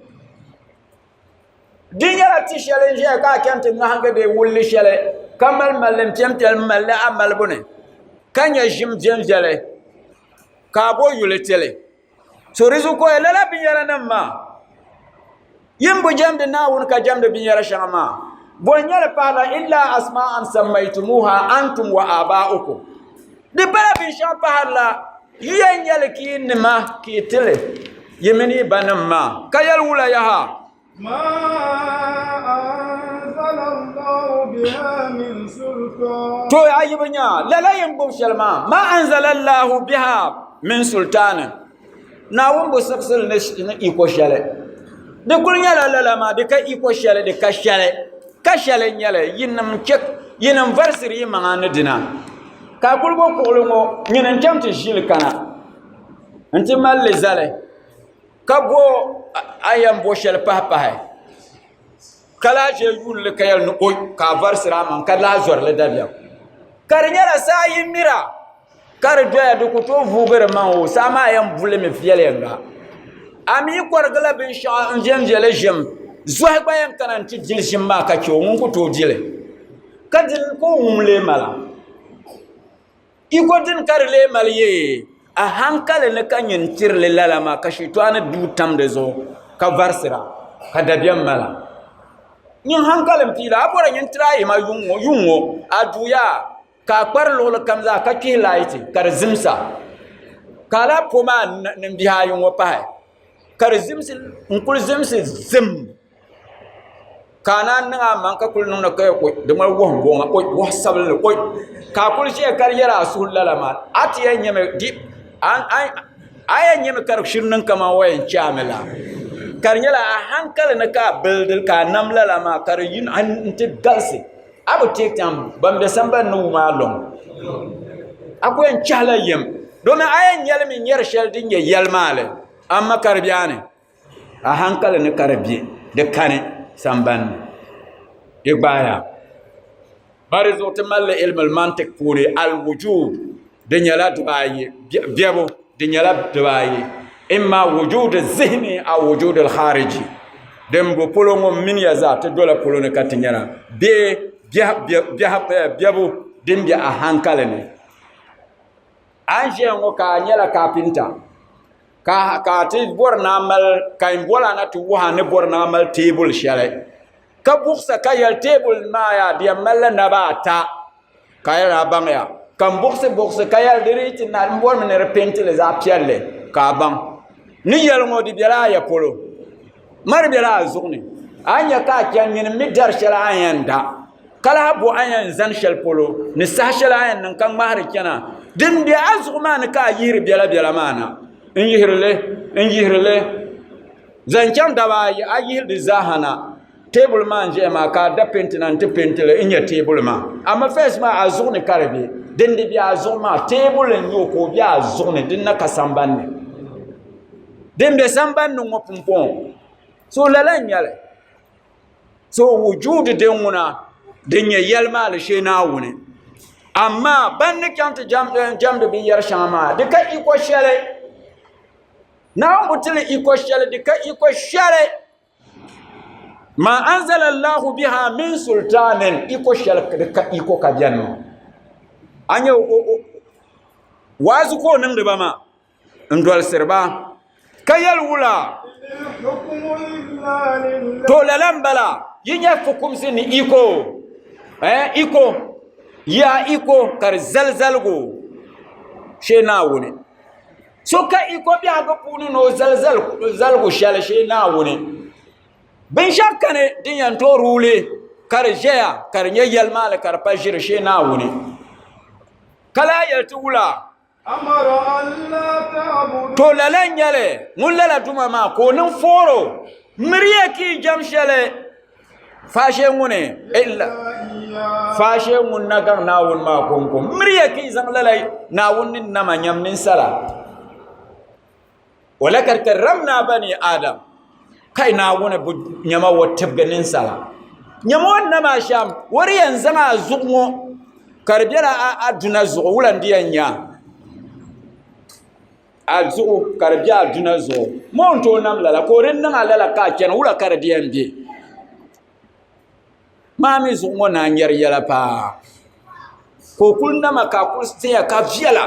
Di nyɛla ti shɛli n ʒɛya ka a chɛni ti ŋmahangi bee wulli shɛli ka mali malli n piɛm piɛli n malli a malibu ni ka nyɛ ʒim viɛnviɛli ka a bo yuli tili so di zuɣu ka lala binyɛra nim maa yin bi jɛmdi Naawuni ka jɛmdi binyɛra shɛŋa maa bo n nyɛli pahala illaa asma'an sammaytumuha antum wa aba'ukum di pala binshɛɣu paharila yi yɛn nyɛli ka yi nima ka yi tili yi mini yi banim maa ka yɛli wula yaha ما أنزل الله بها من سلطان to a yi bi nya lala yin gbubi shɛli maa ma anzalallahu biha min sultanin naawuni bi siɣisili ni iko shɛli di kuli nyɛla lala maa di ka iko shɛli di ka shɛli ka shɛli n nyɛli yinim chɛ yinim varisiri yi maŋa ni dina ka a kuli bo kuɣuli ŋɔ nyini n chaŋ ti ʒili kana n ti mali li zali ka bo a yɛn bo shɛli pahi pahi ka lahi ʒe yuuni li ka yɛli ni oi ka a varisiri a maŋ ka lahi zɔri li dabiɛm ka di nyɛla saa yi mira ka di doya di ku tooi vuugi di maŋ o saa maa yɛn bulimi viɛnyɛlinga a mi kɔrigila binshaɣu n viɛn viɛli ʒim zohi gba yɛn kana n ti dili ʒim maa ka chɛ o ŋun ku tooi dili ka dini ka o ŋum lee mala iko dini ka di lee mali yee a hankali ni ka nyin tirili lala maa ka shitoɣu duu tam di zuɣu ka varisira ka dabiɛm mala nyin hankali n piila a bɔri nyin tiri a yima yuŋ ŋɔ a duuya ka a kpari luɣuli kam zaa ka kpihi laati ka di zimsa ka a lahi po maa ni bihi ayi ŋɔ pahi ka di zimsi n kuli zimsi zim ka a naan niŋ a maŋ ka kuli niŋdi ka di ŋmani wahu n bɔŋɔ oi wahu sabinli oi ka a kuli ʒiya ka di yɛri a suhu lala maa a ti yɛn nyɛmi a yɛn nyɛmi ka di shiri niŋ kamani o yɛn chaami la ka di nyɛla a hankali ni ka a bilidili ka a nam lala maa ka di yi n ti galisi A bi take time ban bɛ sambani ni wum a lɔŋ a ku yɛn chahila yɛm domin a yɛn nyɛli mi nyɛri shɛli din nyɛ yɛlimaali amma ka di biɛni a hankali ni ka di bɛ di kani sambani ni di gbaaya ba di zuɣu ti malli ilmul mantik puuni alwujud di nyɛla dibaayi biɛbu di nyɛla dibaayi imma wujud zihni aw wujud al-khariji din bo polo ŋɔ mini ya zaa ti dola polo ni ka ti nyɛra bee biɛbu din bɛ a hankali ni a ni ʒiya ŋɔ ka a nyɛla kaapinta ka a ti bɔri ni a mali ka n bɔli a na ti wuhi a ni bɔri ni a mali teebuli shɛli ka buɣisa ka yɛli teebuli maa yaa di yɛn malila naba ata ka yɛli a baŋya ka n buɣisi buɣisi ka yɛli di dii ti na n bɔrimi ni di peentili zaɣ piɛlli ka a baŋ ni yɛli ŋɔ di biɛla a ya polo ma di biɛla a zuɣu ni a ni nya ka a chɛni nyini mi dari shɛli a ni yɛn da ka lahi bo a ni yɛn zani shɛli polo ni saha shɛli a yɛn niŋ ka ŋmahari chɛna din bɛ a zuɣu maa ni ka a yihiri biɛla biɛla maa na n yihirili n yihirili zaŋ chaŋ daba ayi a yihiri di zaaha na teebuli maa n ʒɛya maa ka a da penti na n ti pentili n nyɛ teebuli maa amma fɛs maa a zuɣu ni ka di bɛ din di bɛ a zuɣu maa teebuli n nyɛ o ka o bɛ a zuɣu ni din na ka sambanni din bɛ sambanni ŋɔ pumpɔŋɔ so lala n nyɛli so wujuudi din ŋuna din nyɛ yɛlimaali shee Naawuni amaa ban ni chaŋ ti jɛmdi binyɛri shɛŋa maa di ka iko shɛli. Naawuni bi tili iko shɛli di ka iko shɛli ma anzala Allahu biha min sultanin iko shɛli di ka iko ka bɛni maa a nyɛ waazu ka o niŋdi ba maa n dolisiri ba ka yɛli wula to lala n bala yi nyɛ fukumsi ni iko eh, iko ya iko ka di zali zaligu shee Naawuni so ka iko biɛhigu puuni ni o zali zaligu shɛli shee Naawuni binshɛɣu kani din yɛn tooi ruuli ka di ʒɛya ka di nyɛ yɛlimaŋli ka di pa ʒiri shee Naawuni ka lahi yɛli ti wula to lala n nyɛli ŋun lala duma maa ka o niŋ fooro miriya ka yi jɛm shɛli faashee ŋuni illa faashee ŋun na gaŋ naawuni maa konko miriya ka yi zaŋ lala naawuni ni nama nyam ninsala walakad karramna bani adam kai naawuni bi nyama wo tibigi ninsala nyama o ni nama shɛm o di yɛn zaŋ a zuɣu ŋɔ ka di biɛla a duna zuɣu wula n di yɛn nyɛ a zuɣu ka di bɛ a duna zuɣu moo n tooi nam lala ka o di niŋ a lala ka a chɛni wula ka di di yɛn bɛ maa mii zuɣu ŋɔ naan nyɛri yɛla paa ka o kuli nama ka a kuli tiɛya ka viɛla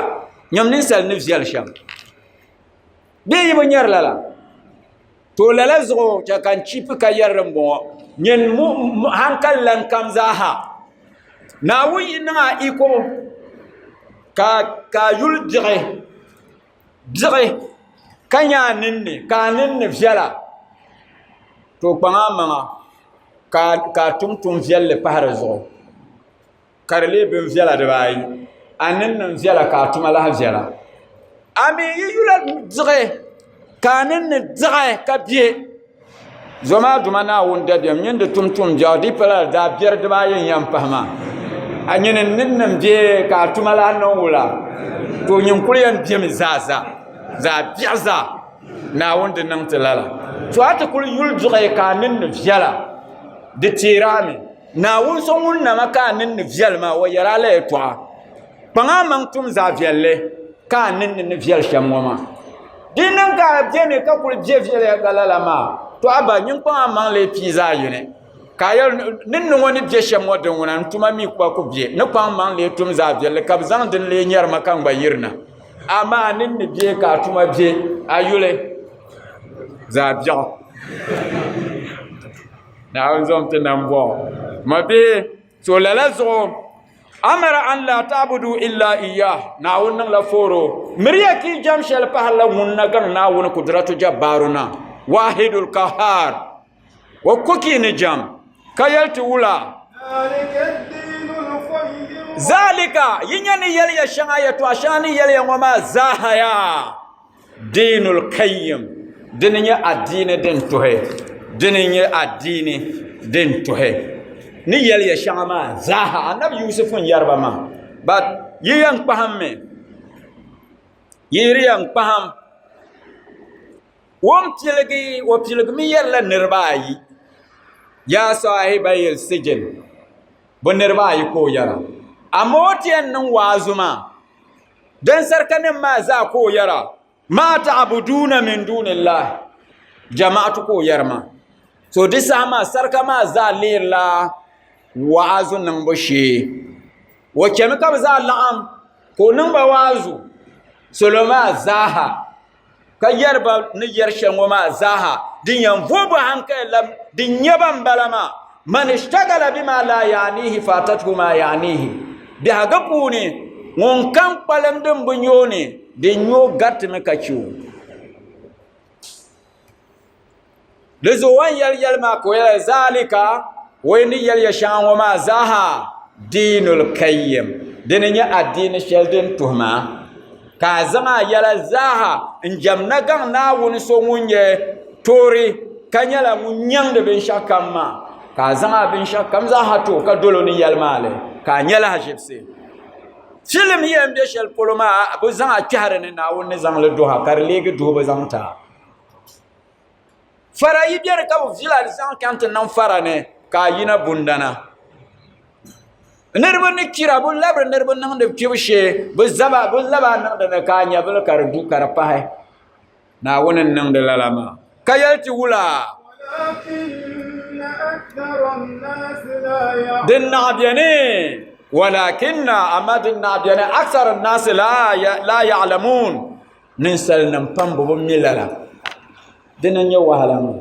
nyam ninsal ni viɛli shɛm bee yi bi nyɛri lala to lala zuɣu chɛ ka n chipi ka yɛri din bɔŋɔ nyin hankali lan kam zaaha Naawuni yi niŋ a iko ka a yuli diɣi diɣi ka nyɛ a ninni ka a ninni viɛla to kpaŋ a maŋa ka a tum tuun viɛlli pahi di zuɣu ka di lee bin viɛla dibaayi a ninni n viɛla ka a tuma lahi viɛla a mi yi yula diɣi ka a ninni diɣi ka bɛ zomaa duma Naawuni dabiɛm nyini di tum tum biɛɣu di pala daa biɛri dibaayi n yɛn pahi maa a nyini n ninni n bɛ ka a tuma lahi niŋ wula to nyin kuli yɛn bɛmi zaa zaa zaa biɛɣu zaa Naawuni di niŋ ti lala to a ti kuli yuli diɣi ka a ninni viɛla di teeri a mi Naawuni so ŋun nama ka a ninni viɛli maa o yɛri a la yɛltɔɣa kpaŋ a maŋ tum zaɣ viɛlli ka a ninni ni viɛli shɛm ŋɔ maa di niŋ ka a bɛni ka kuli bɛ viɛnyɛlinga lala maa to a ba nyin kpaŋ a maŋ lee pii zaɣ yini ka a yɛli ninni ŋɔ ni bɛ shɛm ŋɔ din ŋuna n tuma mi gba ku bɛ ni kpaŋ maŋ lee tum zaɣ viɛlli ka bi zaŋ dini lee nyɛri ma ka n gba yirina amaa ninni bɛ ka a tuma bɛ a yuli zaɣ biɛɣu Naawuni zaŋ ti nam bɔŋɔ ma bihi to lala zuɣu amara an la ta'budu illa iyyah Naawuni niŋla fooro miriya ka yi jɛm shɛli pahirila ŋun na gaŋ Naawuni kudratu jabbaaru na wahidul kahar o ko ka yi ni jɛm ka yɛli ti wula zalika yi nya ni yɛli ya shɛŋa yɛtɔɣa shɛŋa ni yɛli ya ŋɔ maa zaaha yaa Diinul Qayyim dini nyɛ adiini din tuhi dini nyɛ adiini din tuhi ni yɛli ya shɛŋa maa zaaha anabi Yusuf n yɛri ba maa but yi yɛn kpahimmi yi di yɛn kpahim o ni piligi o piligimi yɛrila niraba ayi yaa saahibayil sijin bi niraba ayi ka o yɛra amaa o ti yɛn niŋ waazu maa Dansarika nim maa zaa ka o yɛra maa ta'buduuna min dunillahi jama'atu ka o yɛri maa to di saha maa sarika maa zaa leerila wa'azu niŋbu shee o chɛmi ka bi zaa laɣam ka o niŋ ba wa'azu salo maa zaaha ka yɛri ba ni yɛri shɛli ŋɔ maa zaaha din yɛn vooi bi hankali la din nyɛ ban bala maa man ishtagala bima la ya'nihi fatathu ma ya'nihi biɛhigu puuni ŋun kam kpalim din bi nyɛ o ni din nyɛ o garitimi ka chɛ o Di zuɣu o ni yɛli yɛli maa ka o yɛli zalika o ni yɛli ya shɛŋa ŋɔ maa zaaha diinul kayyim dini nyɛ adiini shɛli din tuhi maa ka a zaŋ a yɛla zaaha n jɛm na gaŋ Naawuni so ŋun nyɛ toori ka nyɛla ŋun nyaŋdi binshɛɣu kam maa ka a zaŋ a binshɛɣu kam zaaha ti o ka doli o ni yɛli maa li ka a nyɛ lahaʒibisi filim yɛn bɛ shɛli polo maa bi zaŋ a kpɛhi di ni Naawuni ni zaŋli duha ka di leegi duhibu zaŋ ti a Fara yi bɛni ka bi vila zaŋ chaŋ ti niŋ fara ni ka a yina bundana niriba ni kpira bi labiri niriba niŋdi kpibu shee bi zaba bi laba niŋdi ni ka a nyɛvili ka di du ka di pahi. Naawuni n niŋdi lala maa. Ka yɛli ti wula? Din naɣ beni, walakinna, amaa din naɣ beni, aksar nnaasi la ya'lamun, ninsalinim pam bi bi mi lala. Dina n-nyɛ wahala maa.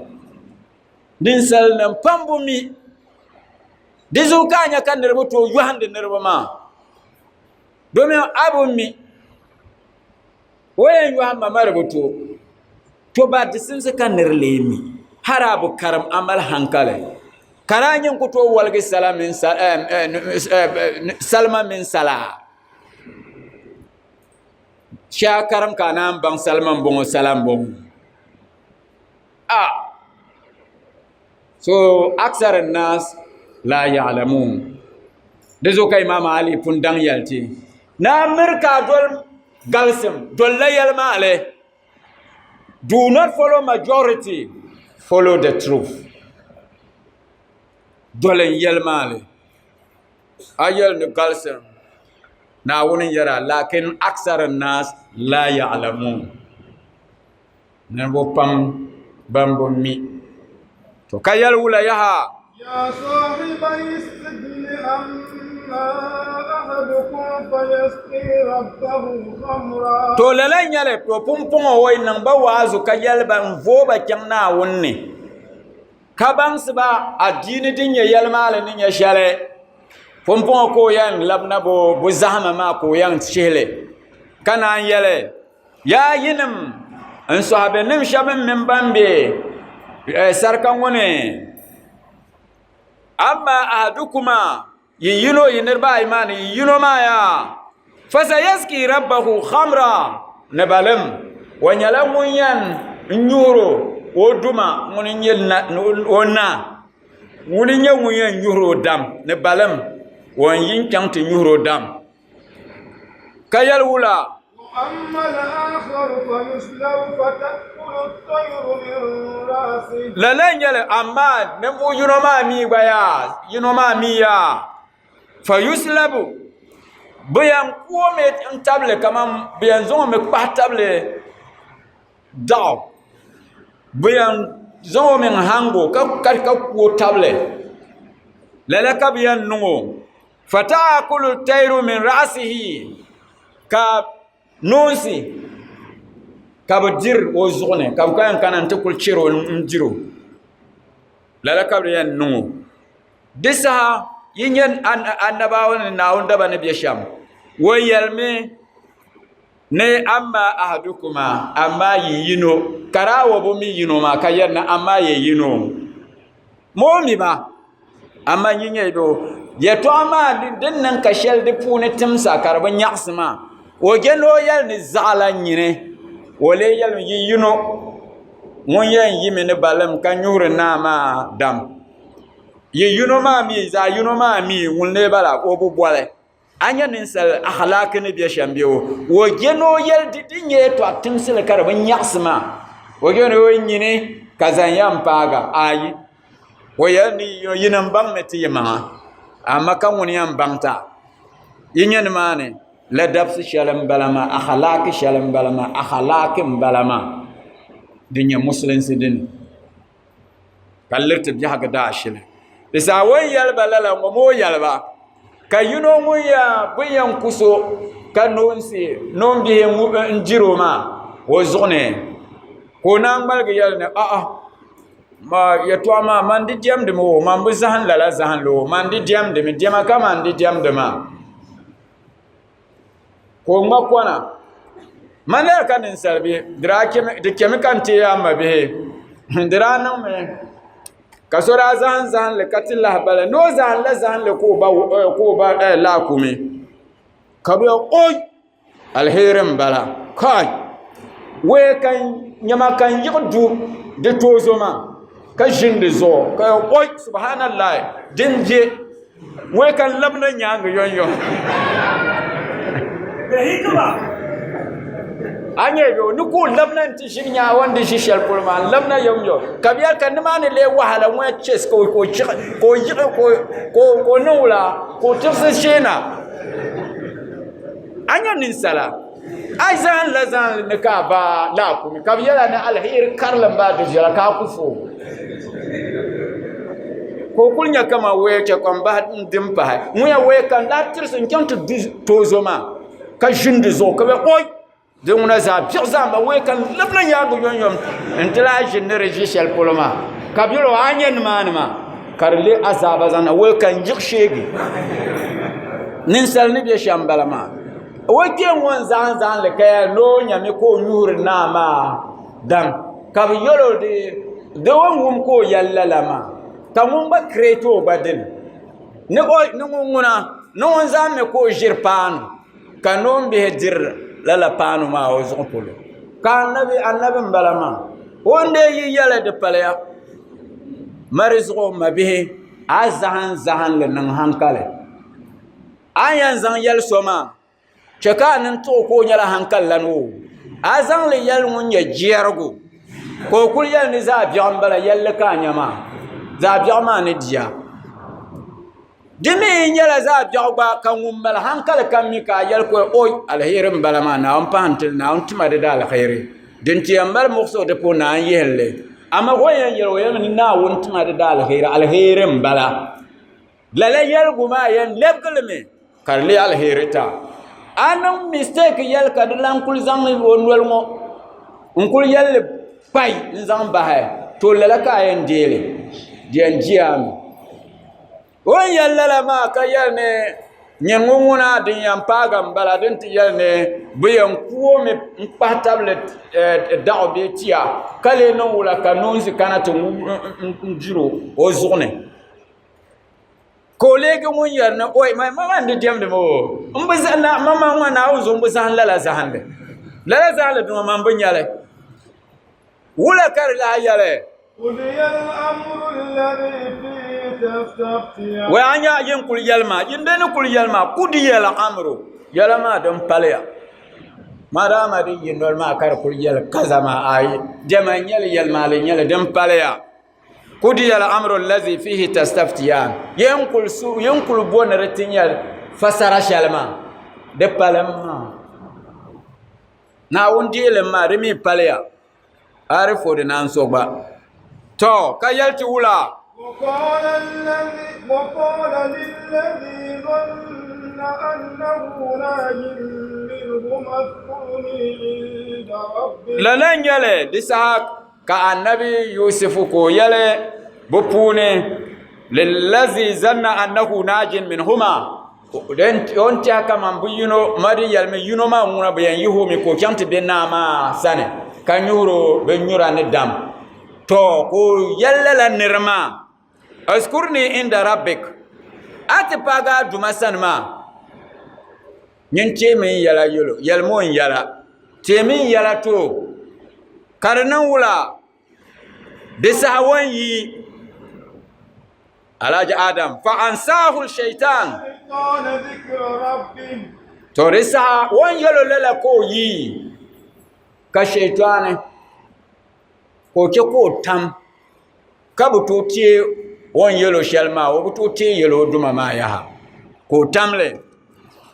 Ninsalinim pam bi mi. Di zuɣu ka a nya ka niriba tooi yɔhindi niriba maa. Domin a bi mi. O yɛn yɔhim ma ma di bi tooi. To ba di simsi ka nir lee mi, har a bi karim a mali hankali. Ka daa nyin ku tooi woligi salima mini sala. Shee a karim ka a naan baŋ salima m-bɔŋɔ sala m-bɔŋɔ. A so aksar an-nas la ya'lamun. Di zuɣu ka Imam Ali pun daŋ yɛli ti, ni a miri ka a doli galisim, dolila yɛlimaŋli. Do not follow majority, follow the truth. Doli n yɛlimaŋli. A yɛli ni galisim, Naawuni n-yɛra, lakin aksar an-nas la ya'lamun. Niriba pam ban bi mi. To ka yɛli wula yaha? Ya sahibai sijni amma ahadukum fayasqi rabbahu khamra. To lala n-nyɛli, to pumpɔŋɔ o yi niŋ ba waazu ka yɛli ba n-vooi ba chaŋ Naawuni ni, ka baŋsi ba adiini din nyɛ yɛlimaŋli ni nyɛ shɛli, pumpɔŋɔ ka o yɛn labina bɛ zahima maa ka o yɛn shihi li, ka naan yɛli, Yaa yinim n sɔhibenim shɛba m mini ban be sarika ŋɔ ni, amma ahadukuma, yi yino yi niriba ayi maa ni yi yino maa yaa, fasayaski rabbahu khamra, ni balim o nyɛla ŋun yɛn nyuhiri o duma ŋuni n-nyɛ o naa, ŋuni n-nyɛ ŋun yɛn nyuhiri o dam, ni balim o n-yi n-chaŋ ti nyuhiri o dam. Ka yɛli wula? Lala n-nyɛ li, amaa ninvuɣ yino maa mi gba yaa, yino maa mi yaa, fayuslabu, bɛ yɛn ku o mi n-tabili kaman bɛ yɛn zaŋ o mi kpahi tabili daɣu, bɛ yɛn zaŋ o mi n-haŋg o ka ku o tabili, lala ka bɛ yɛn niŋ o. Fata'akulu tayru min ra'sihi ka noonsi ka bi diri o zuɣu ni ka bi yɛn kana n ti kuli chɛri o n diro lala ka bi yɛn niŋ o di saha yi nyɛ annabawa ni Naawuni daba ni bɛ shɛm o yɛlimi ni amma ahadukuma amaa yi yino ka daa o bi mi yino maa ka yɛli ni amaa yi yino ma o mi ba amaa yi nyɛ do yɛltɔɣa maa din niŋ ka shɛli di puuni timsa ka di bi nyaɣasi maa o je ni o yɛli ni zaɣala nyini o lee yɛlimi yi yino ŋun yɛn yimi ni balim ka nyuhuri naa maa dam yi yino maa mii zaɣ yino maa mii ŋun lee bala o bi boli A nya ninsal ahlaaki ni be shɛm bee? O je ni o yɛli di di nyɛ yɛtɔɣ timsili ka di bi nyaɣisi maa. O je ni o nyini ka zaŋ ya m-paaga. Ayi, o yɛli ni yinim baŋmi ti yimaŋa, amaa ka ŋuni yɛn baŋ ti a? Yi nya nimaani ladabisi shɛli m-bala maa, ahlaaki shɛli m-bala maa, ahlaaki m-bala maa din nyɛ musulinsi dini. Ka liriti biɛhigu daashili. Di saha o ni yɛli ba lala ŋɔ maa o yɛli ba, ka yino ŋun yɛn bɛ yɛn ku so ka noombihi n-diri o maa o zuɣu ni ka o naan ŋmaligi yɛli ni a'a yɛtɔɣa maa man di diɛmdimi o man bi zahim lala zahinli o man di diɛmdimi diɛma ka man di diɛmdi maa. Ka o ŋma kona man daa ka ninsal bihi di chɛmi ka n teei a ma bihi di daa niŋmi ka so daa zaham zahinli ka ti lahabali ni o zahinla zahinli ka o ba laakumi ka bi oi aliheri n bala kai wee ka nyɛma ka n yiɣi du di toozo maa ka ʒini di zuɣu ka oi subhanallah din bɛ wai ka n labina nyaangi yɔnyɔ a nyɛ yo ni ka o labina n ti ʒini nyaa o ni di ʒi shɛli polo maa n labina yomyom ka bi yɛli ka nimaani lee wahala ŋɔ chɛs ka o yiɣi ka o niŋ wula ka o tirisi ʒeena a nyɛ ninsala. A yi zahinla zahinli ni ka a ba laakumi ka bi yɛla ni aliheri karili n baa di viɛla ka a ku fo ka o kuli nyɛ kaman waya chɛ ka n bahi n di n pahi ŋun yɛn waya ka n daa tirisi n chaŋ ti du toozo maa ka ʒini di zuɣu ka bɛ oi di ŋuna zaa biɛɣu zaa ba waya ka n labina nyaangi yomyom n ti lahi ʒini ni di ʒi shɛli polo maa ka bɛ yɛli o a nyɛ nimaani maa ka di lee azaaba zaŋ na waya ka n yiɣi sheegi ninsal ni bɛ shɛm bala maa o kpee ŋɔ n zaŋ zaŋli ka ya ni o nyami ka o nyuhiri naa maa daŋ ka bi yɛl o di o ni wum ka o yɛli lala maa ka ŋun gba kirɛti o gba dini ni ŋun ŋuna ni ŋun zaŋmi ka o ʒiri paanu ka noombihi diri lala paanu maa o zuɣu polo ka anabi anabi n bala maa o ni dee yi yɛli di paliya mari zuɣu mabihi a zaham zahinli niŋ hankali a ni yɛn zaŋ yɛli so maa chɛ ka a nini tuɣi ka o nyɛla hankali lana o a zaŋli yɛli ŋun nyɛ jɛrigu ka o kuli yɛli ni zaɣ biɛɣu n bala yɛlli ka a nya maa zaɣ biɛɣu maa ni diya di mii nyɛla zaɣ biɛɣu gba ka ŋun mali hankali kam mi ka a yɛli ka oi aliheri n bala maa Naawuni pahi n tili Naawuni tima di daaliheri din ti yɛn mali muɣusigu di puuni Naawuni yihili amaa o yɛn yɛli o yɛlimi ni Naawuni tima di daaliheri aliheri n bala lala yɛligu maa yɛn lɛbigilimi ka di leei aliheri ta a niŋ mistake yɛli ka di lan kuli zaŋ o noli ŋɔ n kuli yɛlli kpai n zaŋ bahi to lala ka a yɛn deeli di yɛn diya mi o ni yɛli lala maa ka yɛli ni nyini ŋun ŋuna din yɛn paagi n bala din ti yɛli ni bi yɛn kuo mi n kpahi tabili daɣu bee tia ka lee niŋ wula ka noonsi kana ti diri o zuɣu ni ka o leegi ŋun yɛri ni oi mama n di diɛmdi mi o n bi mama ŋɔ Naawuni zuɣu n bi zahim lala zahindi lala zahindi duma man bi nyɛli wula ka di lahi yɛli wai a nya yin kuli yɛli maa yin bɛ ni kuli yɛli maa kudiya al-amru yɛla maa din paliya madama di yi noli maa ka di kuli yɛli kaza maa ayi diɛma n nyɛli yɛlimaŋli n nyɛli din paliya kudiya al-amru allazi fihi tastaftiyan yin kuli bo ni di ti nyɛ fasara shɛli maa di palim maa Naawuni deelim maa di mi paliya arifo di naan so gba to ka yɛli ti wula وقال للذي ظن أنه ناج منهما اذكرني عند ربك lala n nyɛli di saha ka annabi yusufu ka o yɛli bi puuni lillazi zanna annahu najin minhuma o ni tɛha kaman bi yino ma di yɛlimi yino maa ŋuna bi yɛn yihi o mi ka o chaŋ ti be naa maa sani ka nyuhiri o binnyura ni dam to ka o yɛli lala niri maa azkurni inda rabbik a ti paagi a duma sani maa nyin teemi n yɛla yɛlo yɛlimi o n yɛla teemi n yɛla to ka di niŋ wula di saha o ni yi Alhaji Adam fa ansaahu shaitan to di saha o ni yɛlo lala ka o yi ka shaitani ka o chɛ ka o tam ka bi tooi teei o ni yɛlo shɛli maa o bi tooi teei yɛli o duma maa yaha ka o tamli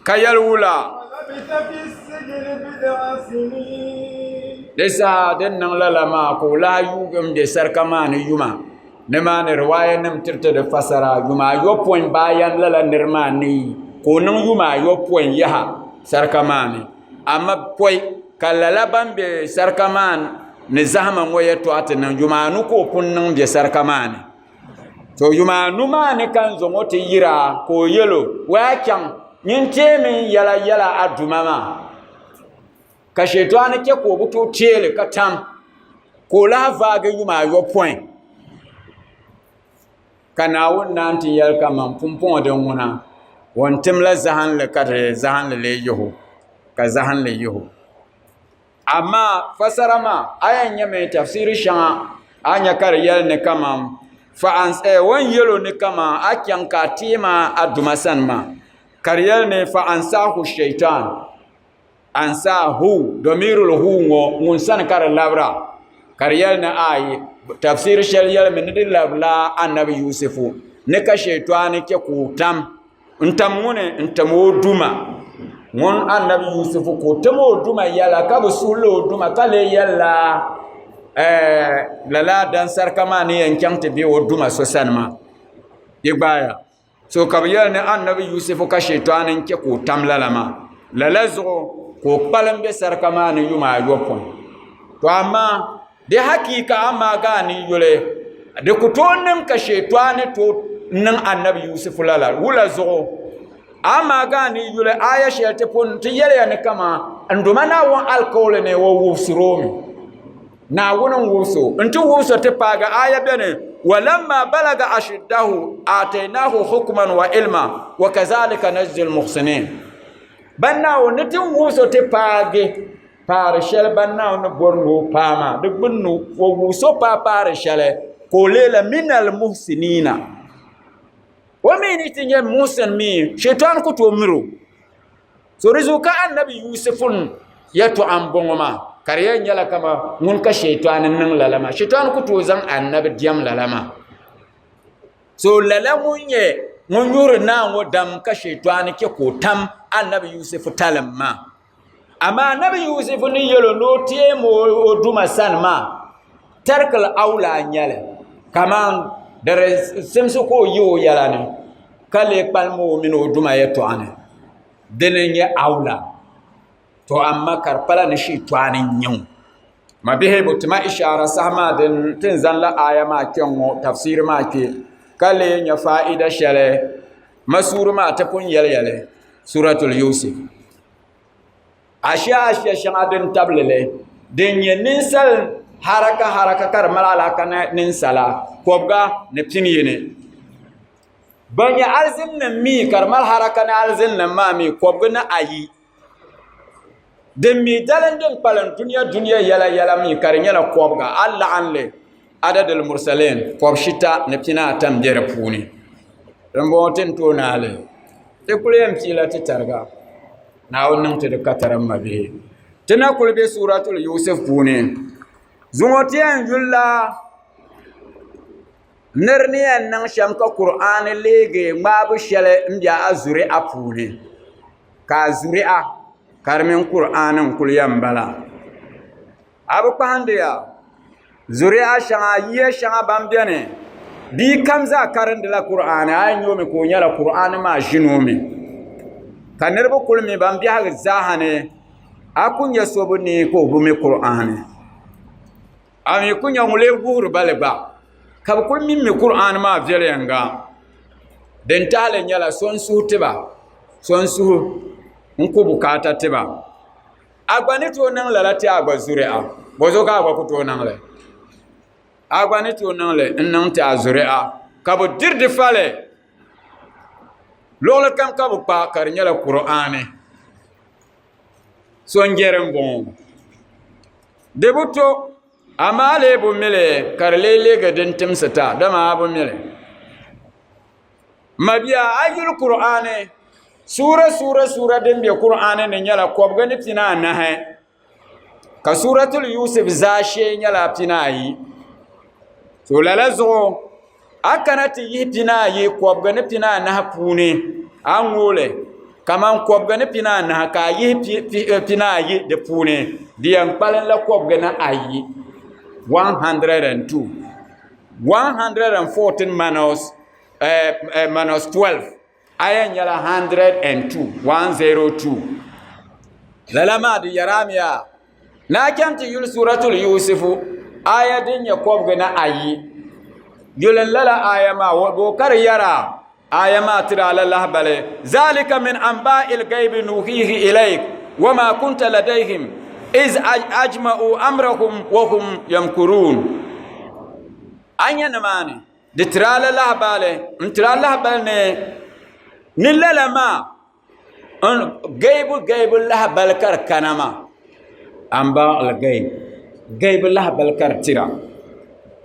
ka yɛli wula di saha din niŋ lala maa ka o lahi yuugi n bɛ sarika maa ni yuma nimaani riwaaya nim tiriti di fasara yuma ayopɔin bayan lala niri maa ni yi ka o niŋ yuma ayopɔin yaha sarika maa ni amma pɔi ka lala ban bɛ sarika maa ni zahama ŋɔ yɛltɔɣa ti niŋ yuma anu ka o pun niŋ bɛ sarika maa ni to yuma anu maa ni ka n zaŋ o ti yira ka o yɛl o wai a chaŋ nyin teemi n yɛla yɛla a duma maa ka shɛtɔni chɛ ka o bi tooi teeli ka tam ka o lahi vaagi yuma ayopɔin ka Naawuni naan ti yɛli kaman pumpɔŋɔ din ŋuna o ni timla zahinli ka di zahinli lee yihi o ka zahinli yihi o Amaa fasara maa a yɛn nyɛmi tafsiri shɛŋa a nya ka di yɛli ni kaman o ni yɛl o ni kaman a chaŋ ka a teei ma a duma sani maa ka di yɛli ni fa ansahu shaitan ansahu domirul hu ŋɔ ŋun sani ka di labira ka di yɛli ni ayi tafsiri shɛli yɛlimi ni di labila anabi yusufu ni ka shaitani chɛ ka o tam n tam ŋuni n tam o duma. Ŋun Annabi Yusufu ka o tim o duma yɛla ka bi suhila o duma ka lee yɛlila lala dansarika maa ni yɛn chaŋ ti be o duma so sani maa. Yi gbaaya. So ka bi yɛli ni Annabi Yusufu ka shɛtani n chɛ ka o tam lala maa. Lala zuɣu ka o kpalim be sarika maa ni yuma ayopɔin. To amaa di hakiika amaa gaa ni yuli di ku tooi niŋ ka shɛtani tooi niŋ Annabi Yusufu lala. Wula zuɣu? Amaa gaa ni yuli aya shɛli ti pun ti yɛliya ni kama n duma Naawuni alikauli ni o wubisiri o mi. Naawuni n wubisi o. N ti wubisi o ti paagi aya beni walamma balaga ashiddahu atainahu hukman wa ilma wa kazalika najzi almuhsinin. Ban Naawuni ni ti wubisi o ti paagi paari shɛli ban Naawuni ni bɔri ni o paai maa di gbunni o wubisi o paai paari shɛli ka o leela minal muhsinina. O mi ni ti nyɛ muhsin mi shaitan ku tooi miri o. So di zuɣu ka Annabi Yusufu yɛtɔɣa m-bɔŋɔ maa, ka di yɛn nyɛla kaman ŋun ka shaitan niŋ lala maa. Shaitan ku tooi zaŋ Annabi diɛm lala maa. So lala ŋun nyɛ ŋun nyuhiri naa ŋɔ dam ka shaitan chɛ ka o tam Annabi Yusufu talim maa. Amaa Annabi Yusufu ni yɛl o ni o teem o Duuma sani maa, tarikil awula n-nyɛ li, kaman di di simsi ka o yi o yɛla ni ka lee kpalim o mini o Duuma yɛtɔɣa ni, dini n-nyɛ awula. To amaa ka di pala ni shiitɔɣani n-nyɛ o. Mabihi bi tima ishaara saha maa din ti ni zaŋla aaya maa kpɛŋ ŋɔ tafsiiri maa kpe ka lee nya faa'ida shɛli masuuri maa ti pun yɛli ya li suratul Yusuf. Ashiya ashiya shɛŋa din tabili li din nyɛ ninsal haraka haraka ka di mali alaka ni ninsala kɔbiga ni pini yini. Ban nyɛ alizinnim mi ka di mali haraka ni alizinnim maa mi kɔbiga ni ayi. Din mi dalim din kpalim dunia dunia yɛla yɛla mi ka di nyɛla kɔbiga a laɣim li adadil mursalin kɔbishita ni pinaata m-be di puuni. Dimbɔŋɔ ti ni tooi naai li ti kuli yɛn piila ti tariga. Naawuni niŋ ti di katara m mabihi. Ti na kuli be Suuratul Yusuf puuni. Zuŋɔ ti yɛn yulila nir ni yɛn niŋ shɛm ka Kur'aani leegi ŋmaabu shɛli m-be a zuriya puuni. Ka a zuriya ka di mini Kur'aani n-kuli yɛn bala. A bi kpahindi ya zuriya shɛŋa yiya shɛŋa ban beni bia kam zaa karindila Kur'aani a yi nya o mi ka o nyɛla Kur'aani maa ʒini o mi ka niriba kuli mi ban biɛhigu zaaha ni a ku nya so bi neei ka o bi mi Kur'aani a mi ku nya ŋun lee wuhiri ba li gba ka bɛ kuli mi mi Kur'aani maa viɛnyɛliŋga din tahili nyɛla so n-suhi ti ba so n-suhi n-ku bukaata ti ba. A gba ni tooi niŋ lala ti a gba zuriya, bɔzuɣu ka a gba ku tooi niŋ li? A gba ni tooi niŋ li n-niŋ ti a zuriya ka bɛ diri di fali luɣili kam ka bɛ kpa ka di nyɛla Kur'aani. So n-jɛri m-bɔŋɔ. Di bi to, amaa lee bi mi li ka di lee leegi din timsi ta, dama a bi mi li. Mabia a yuli Kur'aani suura suura suura din be Kur'aani ni nyɛla kɔbiga ni pinaanahi ka suuratul Yusuf zaashee nyɛla pinaayi. To lala zuɣu a kana ti yihi pinaayi kɔbiga ni pinaanahi puuni a ŋooi li kaman kɔbiga ni pinaanahi ka a yihi pinaayi di puuni di yɛn kpalim la kɔbiga ni ayi 102. 114 minus minus 12 a yɛn nyɛla 102 102 lala maa di yɛrami yaa ni a chɛŋ ti yuli suratul yusufu aya din nyɛ kɔbigi ni ayi yuli n lala aya maa bo ka di yɛra aya maa tiri a la lahabali zalika min anba'il gaibi nuhihi ilayk wama kunta ladayhim iz ajma'u amrahum wa hum yamkurun a nya nimaani di tiri a la lahabali n tiri a lahabali ni ni lala maa gaibu gaibu lahabali ka di kana maa anba'il gaib gaibu lahabali ka di tira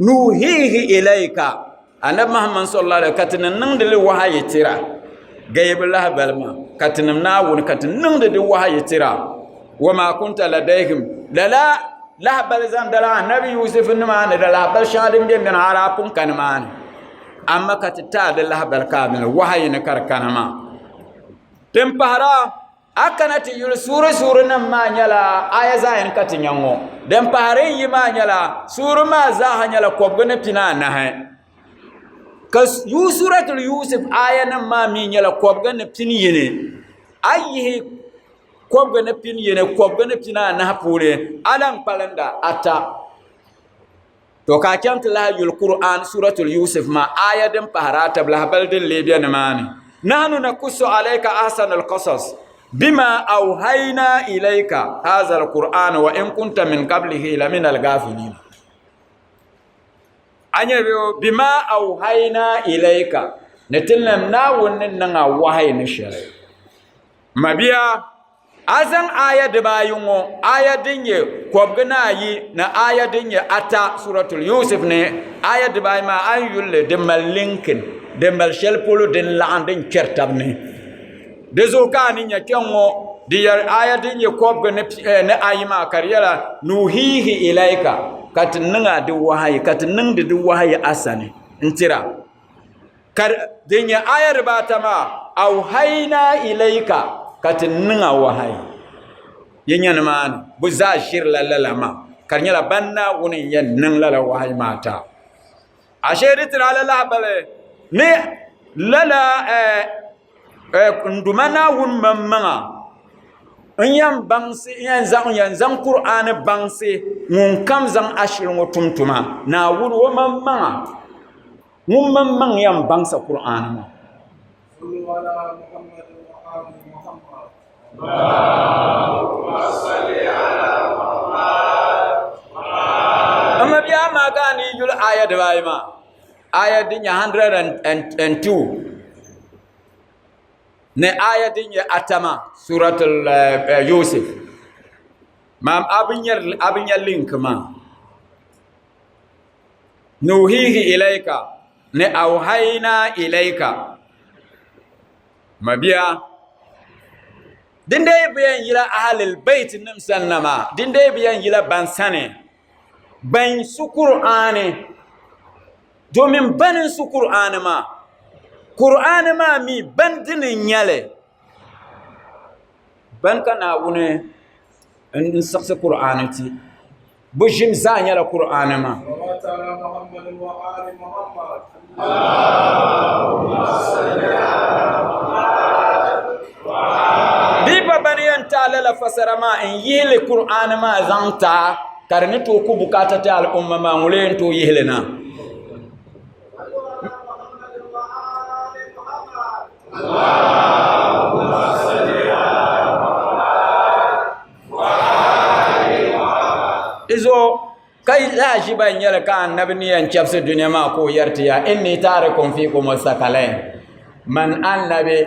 nuhihi ilayka Anabi Muhammad sallallahu alaihi ka ti ni niŋdi li wahayi tira gaibu lahabali maa ka ti nim Naawuni ka ti niŋdi di wahayi tira wa ma kunta ladaihim lala lahabali zaŋ dala anabi Yusuf nimaani da lahabali shɛŋa din bɛ mini a daa pun ka nimaani amma ka ti taai di lahabali ka a mini wahayi ni ka di kana maa din pahara. A kana ti yuli suuri suurinim maa nyɛla aya zaɣ yini ka ti nya ŋɔ. Din pahiri yi maa nyɛla suuri maa zaaha nyɛla kɔbigu ni pinaanahi. Ka Suratul Yusuf ayanim maa mi nyɛla kɔbigu ni pini yini. A yihi kɔbigu ni pini yini kɔbigu ni pinaanahi puuni a lan kpalinda ata. To ka a chaŋ ti lahi yuli Qur'an Suratul Yusuf maa aya din pahiri ata lahabali din lee be nimaani. Nahnu nakussu alayka ahsanal qasas bima awhayna ilayka hadha alquran wa in kunta min qablihi lamina alghafilin. A nyɛ bima awhayna ilayka ni ti nim Naawuni ni niŋ a wahayi ni shɛli. Mabia a zaŋ aya dibaayi ŋɔ aya din nyɛ kɔbigi ni ayi ni aya din nyɛ ata suratul yusuf ni aya dibaayi maa a ni yuli li di mali linkin di mali shɛli polo din laɣim din kpɛri tabi ni di zuɣu ka a ni nya kpɛŋ ŋɔ di yɛri aya din nyɛ kɔbigi ni ayi maa ka di yɛla nuhihi ilayka ka ti niŋ a di wahayi ka ti niŋdi di wahayi a sani n tira Ka din nyɛ aya dibaata maa, awhayna ilayka, ka ti niŋ a wahayi. Yi nya nimaani, bɛ zaa ʒirila lala maa, ka di nyɛla ban Naawuni n-yɛn niŋ lala wahayi maa ti a. Ashee di tiri a la lahabali ni lala n Duuma Naawuni maŋmaŋa n yɛn baŋsi n yɛn zaŋ n yɛn zaŋ Kur'aani baŋsi ŋun kam zaŋ ashili ŋɔ tum tuma Naawuni o maŋmaŋa ŋun maŋmaŋ yɛn baŋsa Kur'aani maa. N mabia maa ka a ni yuli aya dibaayi maa aya din nyɛ 102 ni aya din nyɛ ata maa suratul Yusuf maam a bi nya link maa nuhihi ilayka ni awhayna ilayka mabia din dee bi yɛn yila ahalil bait nim sanna maa din dee bi yɛn yila ban sani ban su Kur'aani domin bani n su Kur'aani maa Kur'aani maa mi ban dini n nyɛli ban ka Naawuni n siɣisi Kur'aani ti bi ʒim zaa nyɛla Kur'aani maa. Bɛ pa bani yɛn taai lala fasara maa n yihili Kur'aani maa zaŋ taai ka di ni tooi ku bukaata ti al'umma maa ŋuni yɛn tooi yihili na. Di zuɣu ka lahiʒiba n nyɛli ka annabi ni yɛn chɛbisi dunia maa ka o yɛri ti ya inni taarikum fiikum sakalain man annabi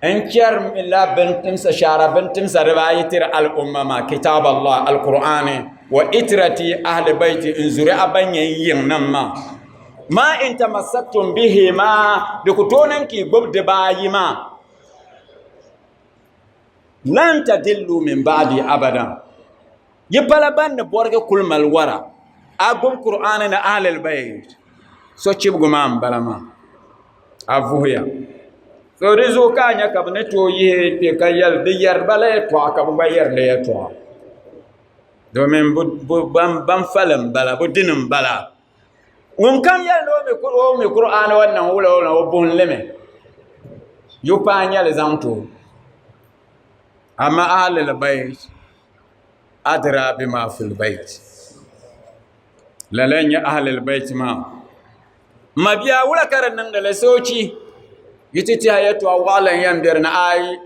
n chɛri la bintimsa shaara bintimsa dibaayi tiri al'umma maa kitaab allah alqur'ani wa itrati ahli baiti n zuri'a ban nyɛ n yiŋ nim maa ma in tamassaktum bihi ma di ku tooi niŋ ka yi gbubi dibaayi maa lan tadillu min ba'di abadan yi pala ban ni bɔrigi kuli mali wara a gbubi Kur'aani ni ahlil bayt so chibigu maa n bala maa a vuhiya so di zuɣu ka a nya ka bi ni tooi yihi kpɛ ka yɛli di yɛri ba la yɛltɔɣa ka bi gba yɛri li yɛltɔɣa domin ban fali n bala bi dini n bala ŋun kam yɛli ni o mi Kur'aani o niŋ wula o o buhim li mi yupaai nyɛli zaŋ ti o amma ahlil bayt adra bima fil bayt lala n nyɛ ahlil bayt maa mabia wula ka di niŋdi li soochi yi ti tiɛha yɛltɔɣa waɣala n yɛn bɛ dinni ayi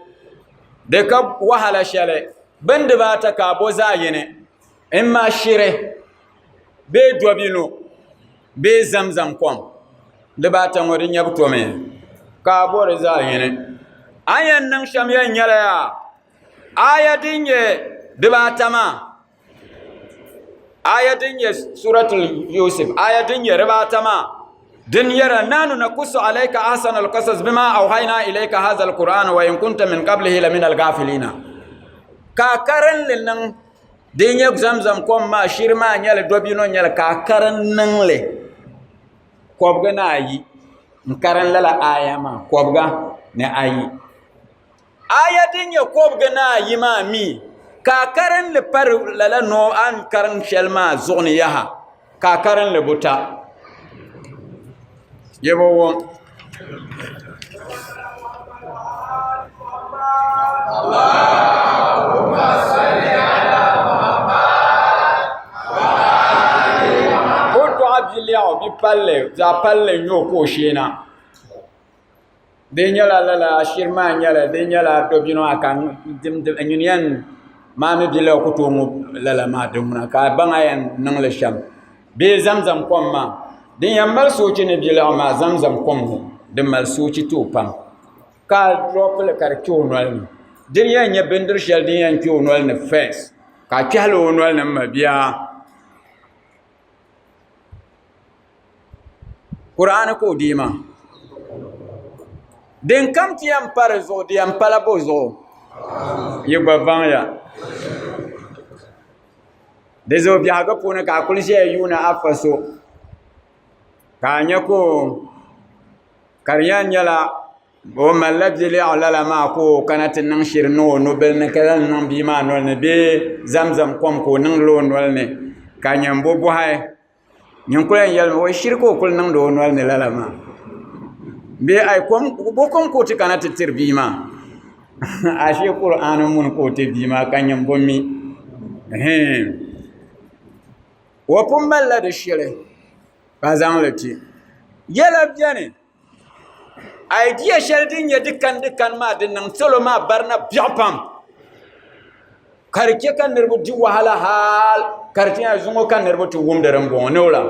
di ka wahala shɛli bin dibaata ka a bo zaɣ yini n ma shiri bee dobino bee zamzam kom dibaata ŋɔ di nyɛbu tomi ka a bo di zaɣ yini a ni yɛn niŋ shɛm yɛn nyɛla yaa aya din nyɛ dibaata maa aya din nyɛ suratul yusuf aya din nyɛ dibaata maa din yɛra nahnu nakusu alayka ahsana alqasas bima awhayna ilayka hadha alquran wa in kunta min qablihi lamina alghafilina ka karinli niŋ Di nyɛ zamzam kom maa shiri maa nyɛli dobino nyɛli ka a karim niŋli kobga ni ayi n karim lala aya maa kobga ni ayi. Aya din nyɛ kɔbigi ni ayi maa mi ka a karinli pari lala noo a ni karim shɛli maa zuɣu ni yaha ka a karinli buta. Yi bi wum. O dɔɣi biliɛɣu bi palli zaɣ palli n-nyɛ o ka o sheena. Di nyɛla lala ashiri maa nyɛla di nyɛla dobino maa ka nyini yɛn maami bia ku tooi ŋubi lala maa di ŋuna ka a baŋ a yɛn niŋli shɛm bee zamzam kom maa din yɛn mali soochi ni biliɛɣu maa zamzam kom ŋɔ di mali soochi ti o pam ka a durɔpili ka di kpɛ o nolini dini yɛn nyɛ bindiri shɛli din yɛn kpɛ o nolini fɛs ka a kpɛhili o nolini n ma bia Qur'ani ka o deei maa din kam ti yɛn pa di zuɣu di yɛn pala bo zuɣu yi gba baŋya di zuɣu biɛhigu puuni ka a kuli ʒɛya yuuni afa so ka a nya ka ka di yɛn nyɛla o malila biliɛɣu lala maa ka o kana ti niŋ shiri niŋ o nubili ni ka lahi niŋ bia maa noli ni bee zamzam kom ka o niŋdila o noli ni ka nyɛn bo bɔhi nyin kuli yɛn yɛlimi o shiri ka o kuli niŋdi o noli ni lala maa bee ai bo kom ka o ti kana ti tiri bia maa ashee Kur'aani muni ka o ti bia maa ka nyin bi mi o pun malila di shili ka zaŋli ti yɛla biɛni Aidiya shɛli din nyɛ di kani di kani maa di niŋ salo maa barina biɛɣu pam ka di chɛ ka niriba di wahala hali ka di ti nyɛla zuŋɔ ka niriba ti wumdi din bɔŋɔ ni wula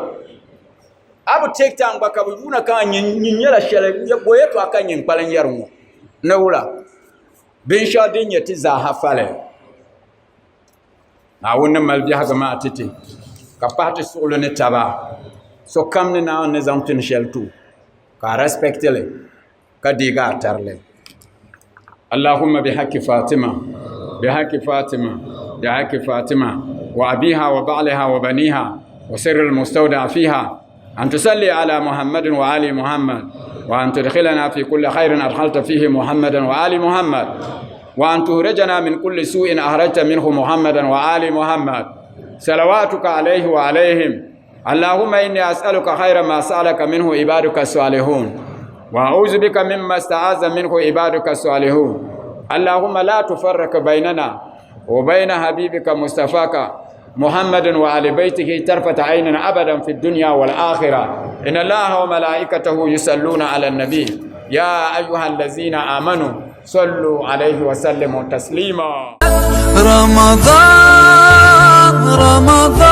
a bi take time gba ka bi yuuna ka nyin nyɛla shɛli bo yɛltɔɣa ka nyin kpalim yɛri ŋɔ ni wula binshɛɣu din nyɛ ti zaaha fali Naawuni ni mali biɛhigu maa ti ti ka pahi ti suɣuli ni taba sokam ni Naawuni ni zaŋ pini shɛli ti o ka a respect li ka deegi a tarili. Allahumma bi haqqi Fatima bi haqqi Fatima bi haqqi Fatima wa abiha wa ba'liha wa baniha wa sirri al-mustawda fiha أن تصلي على محمد وآل محمد وأن تدخلنا في كل خير أدخلت فيه محمدا وآل محمد وأن تخرجنا من كل سوء أخرجت منه محمدا وآل محمد صلواتك عليه وعليهم اللهم إني أسألك خير ما سألك منه عبادك الصالحون وأعوذ بك مما استعاذ منه عبادك الصالحون اللهم لا تفرق بيننا وبين حبيبك مصطفاك محمد وآل بيته طرفة عين أبدا في الدنيا والآخرة إن الله وملائكته يصلون على النبي يا أيها الذين آمنوا صلوا عليه وسلموا تسليما رمضان رمضان.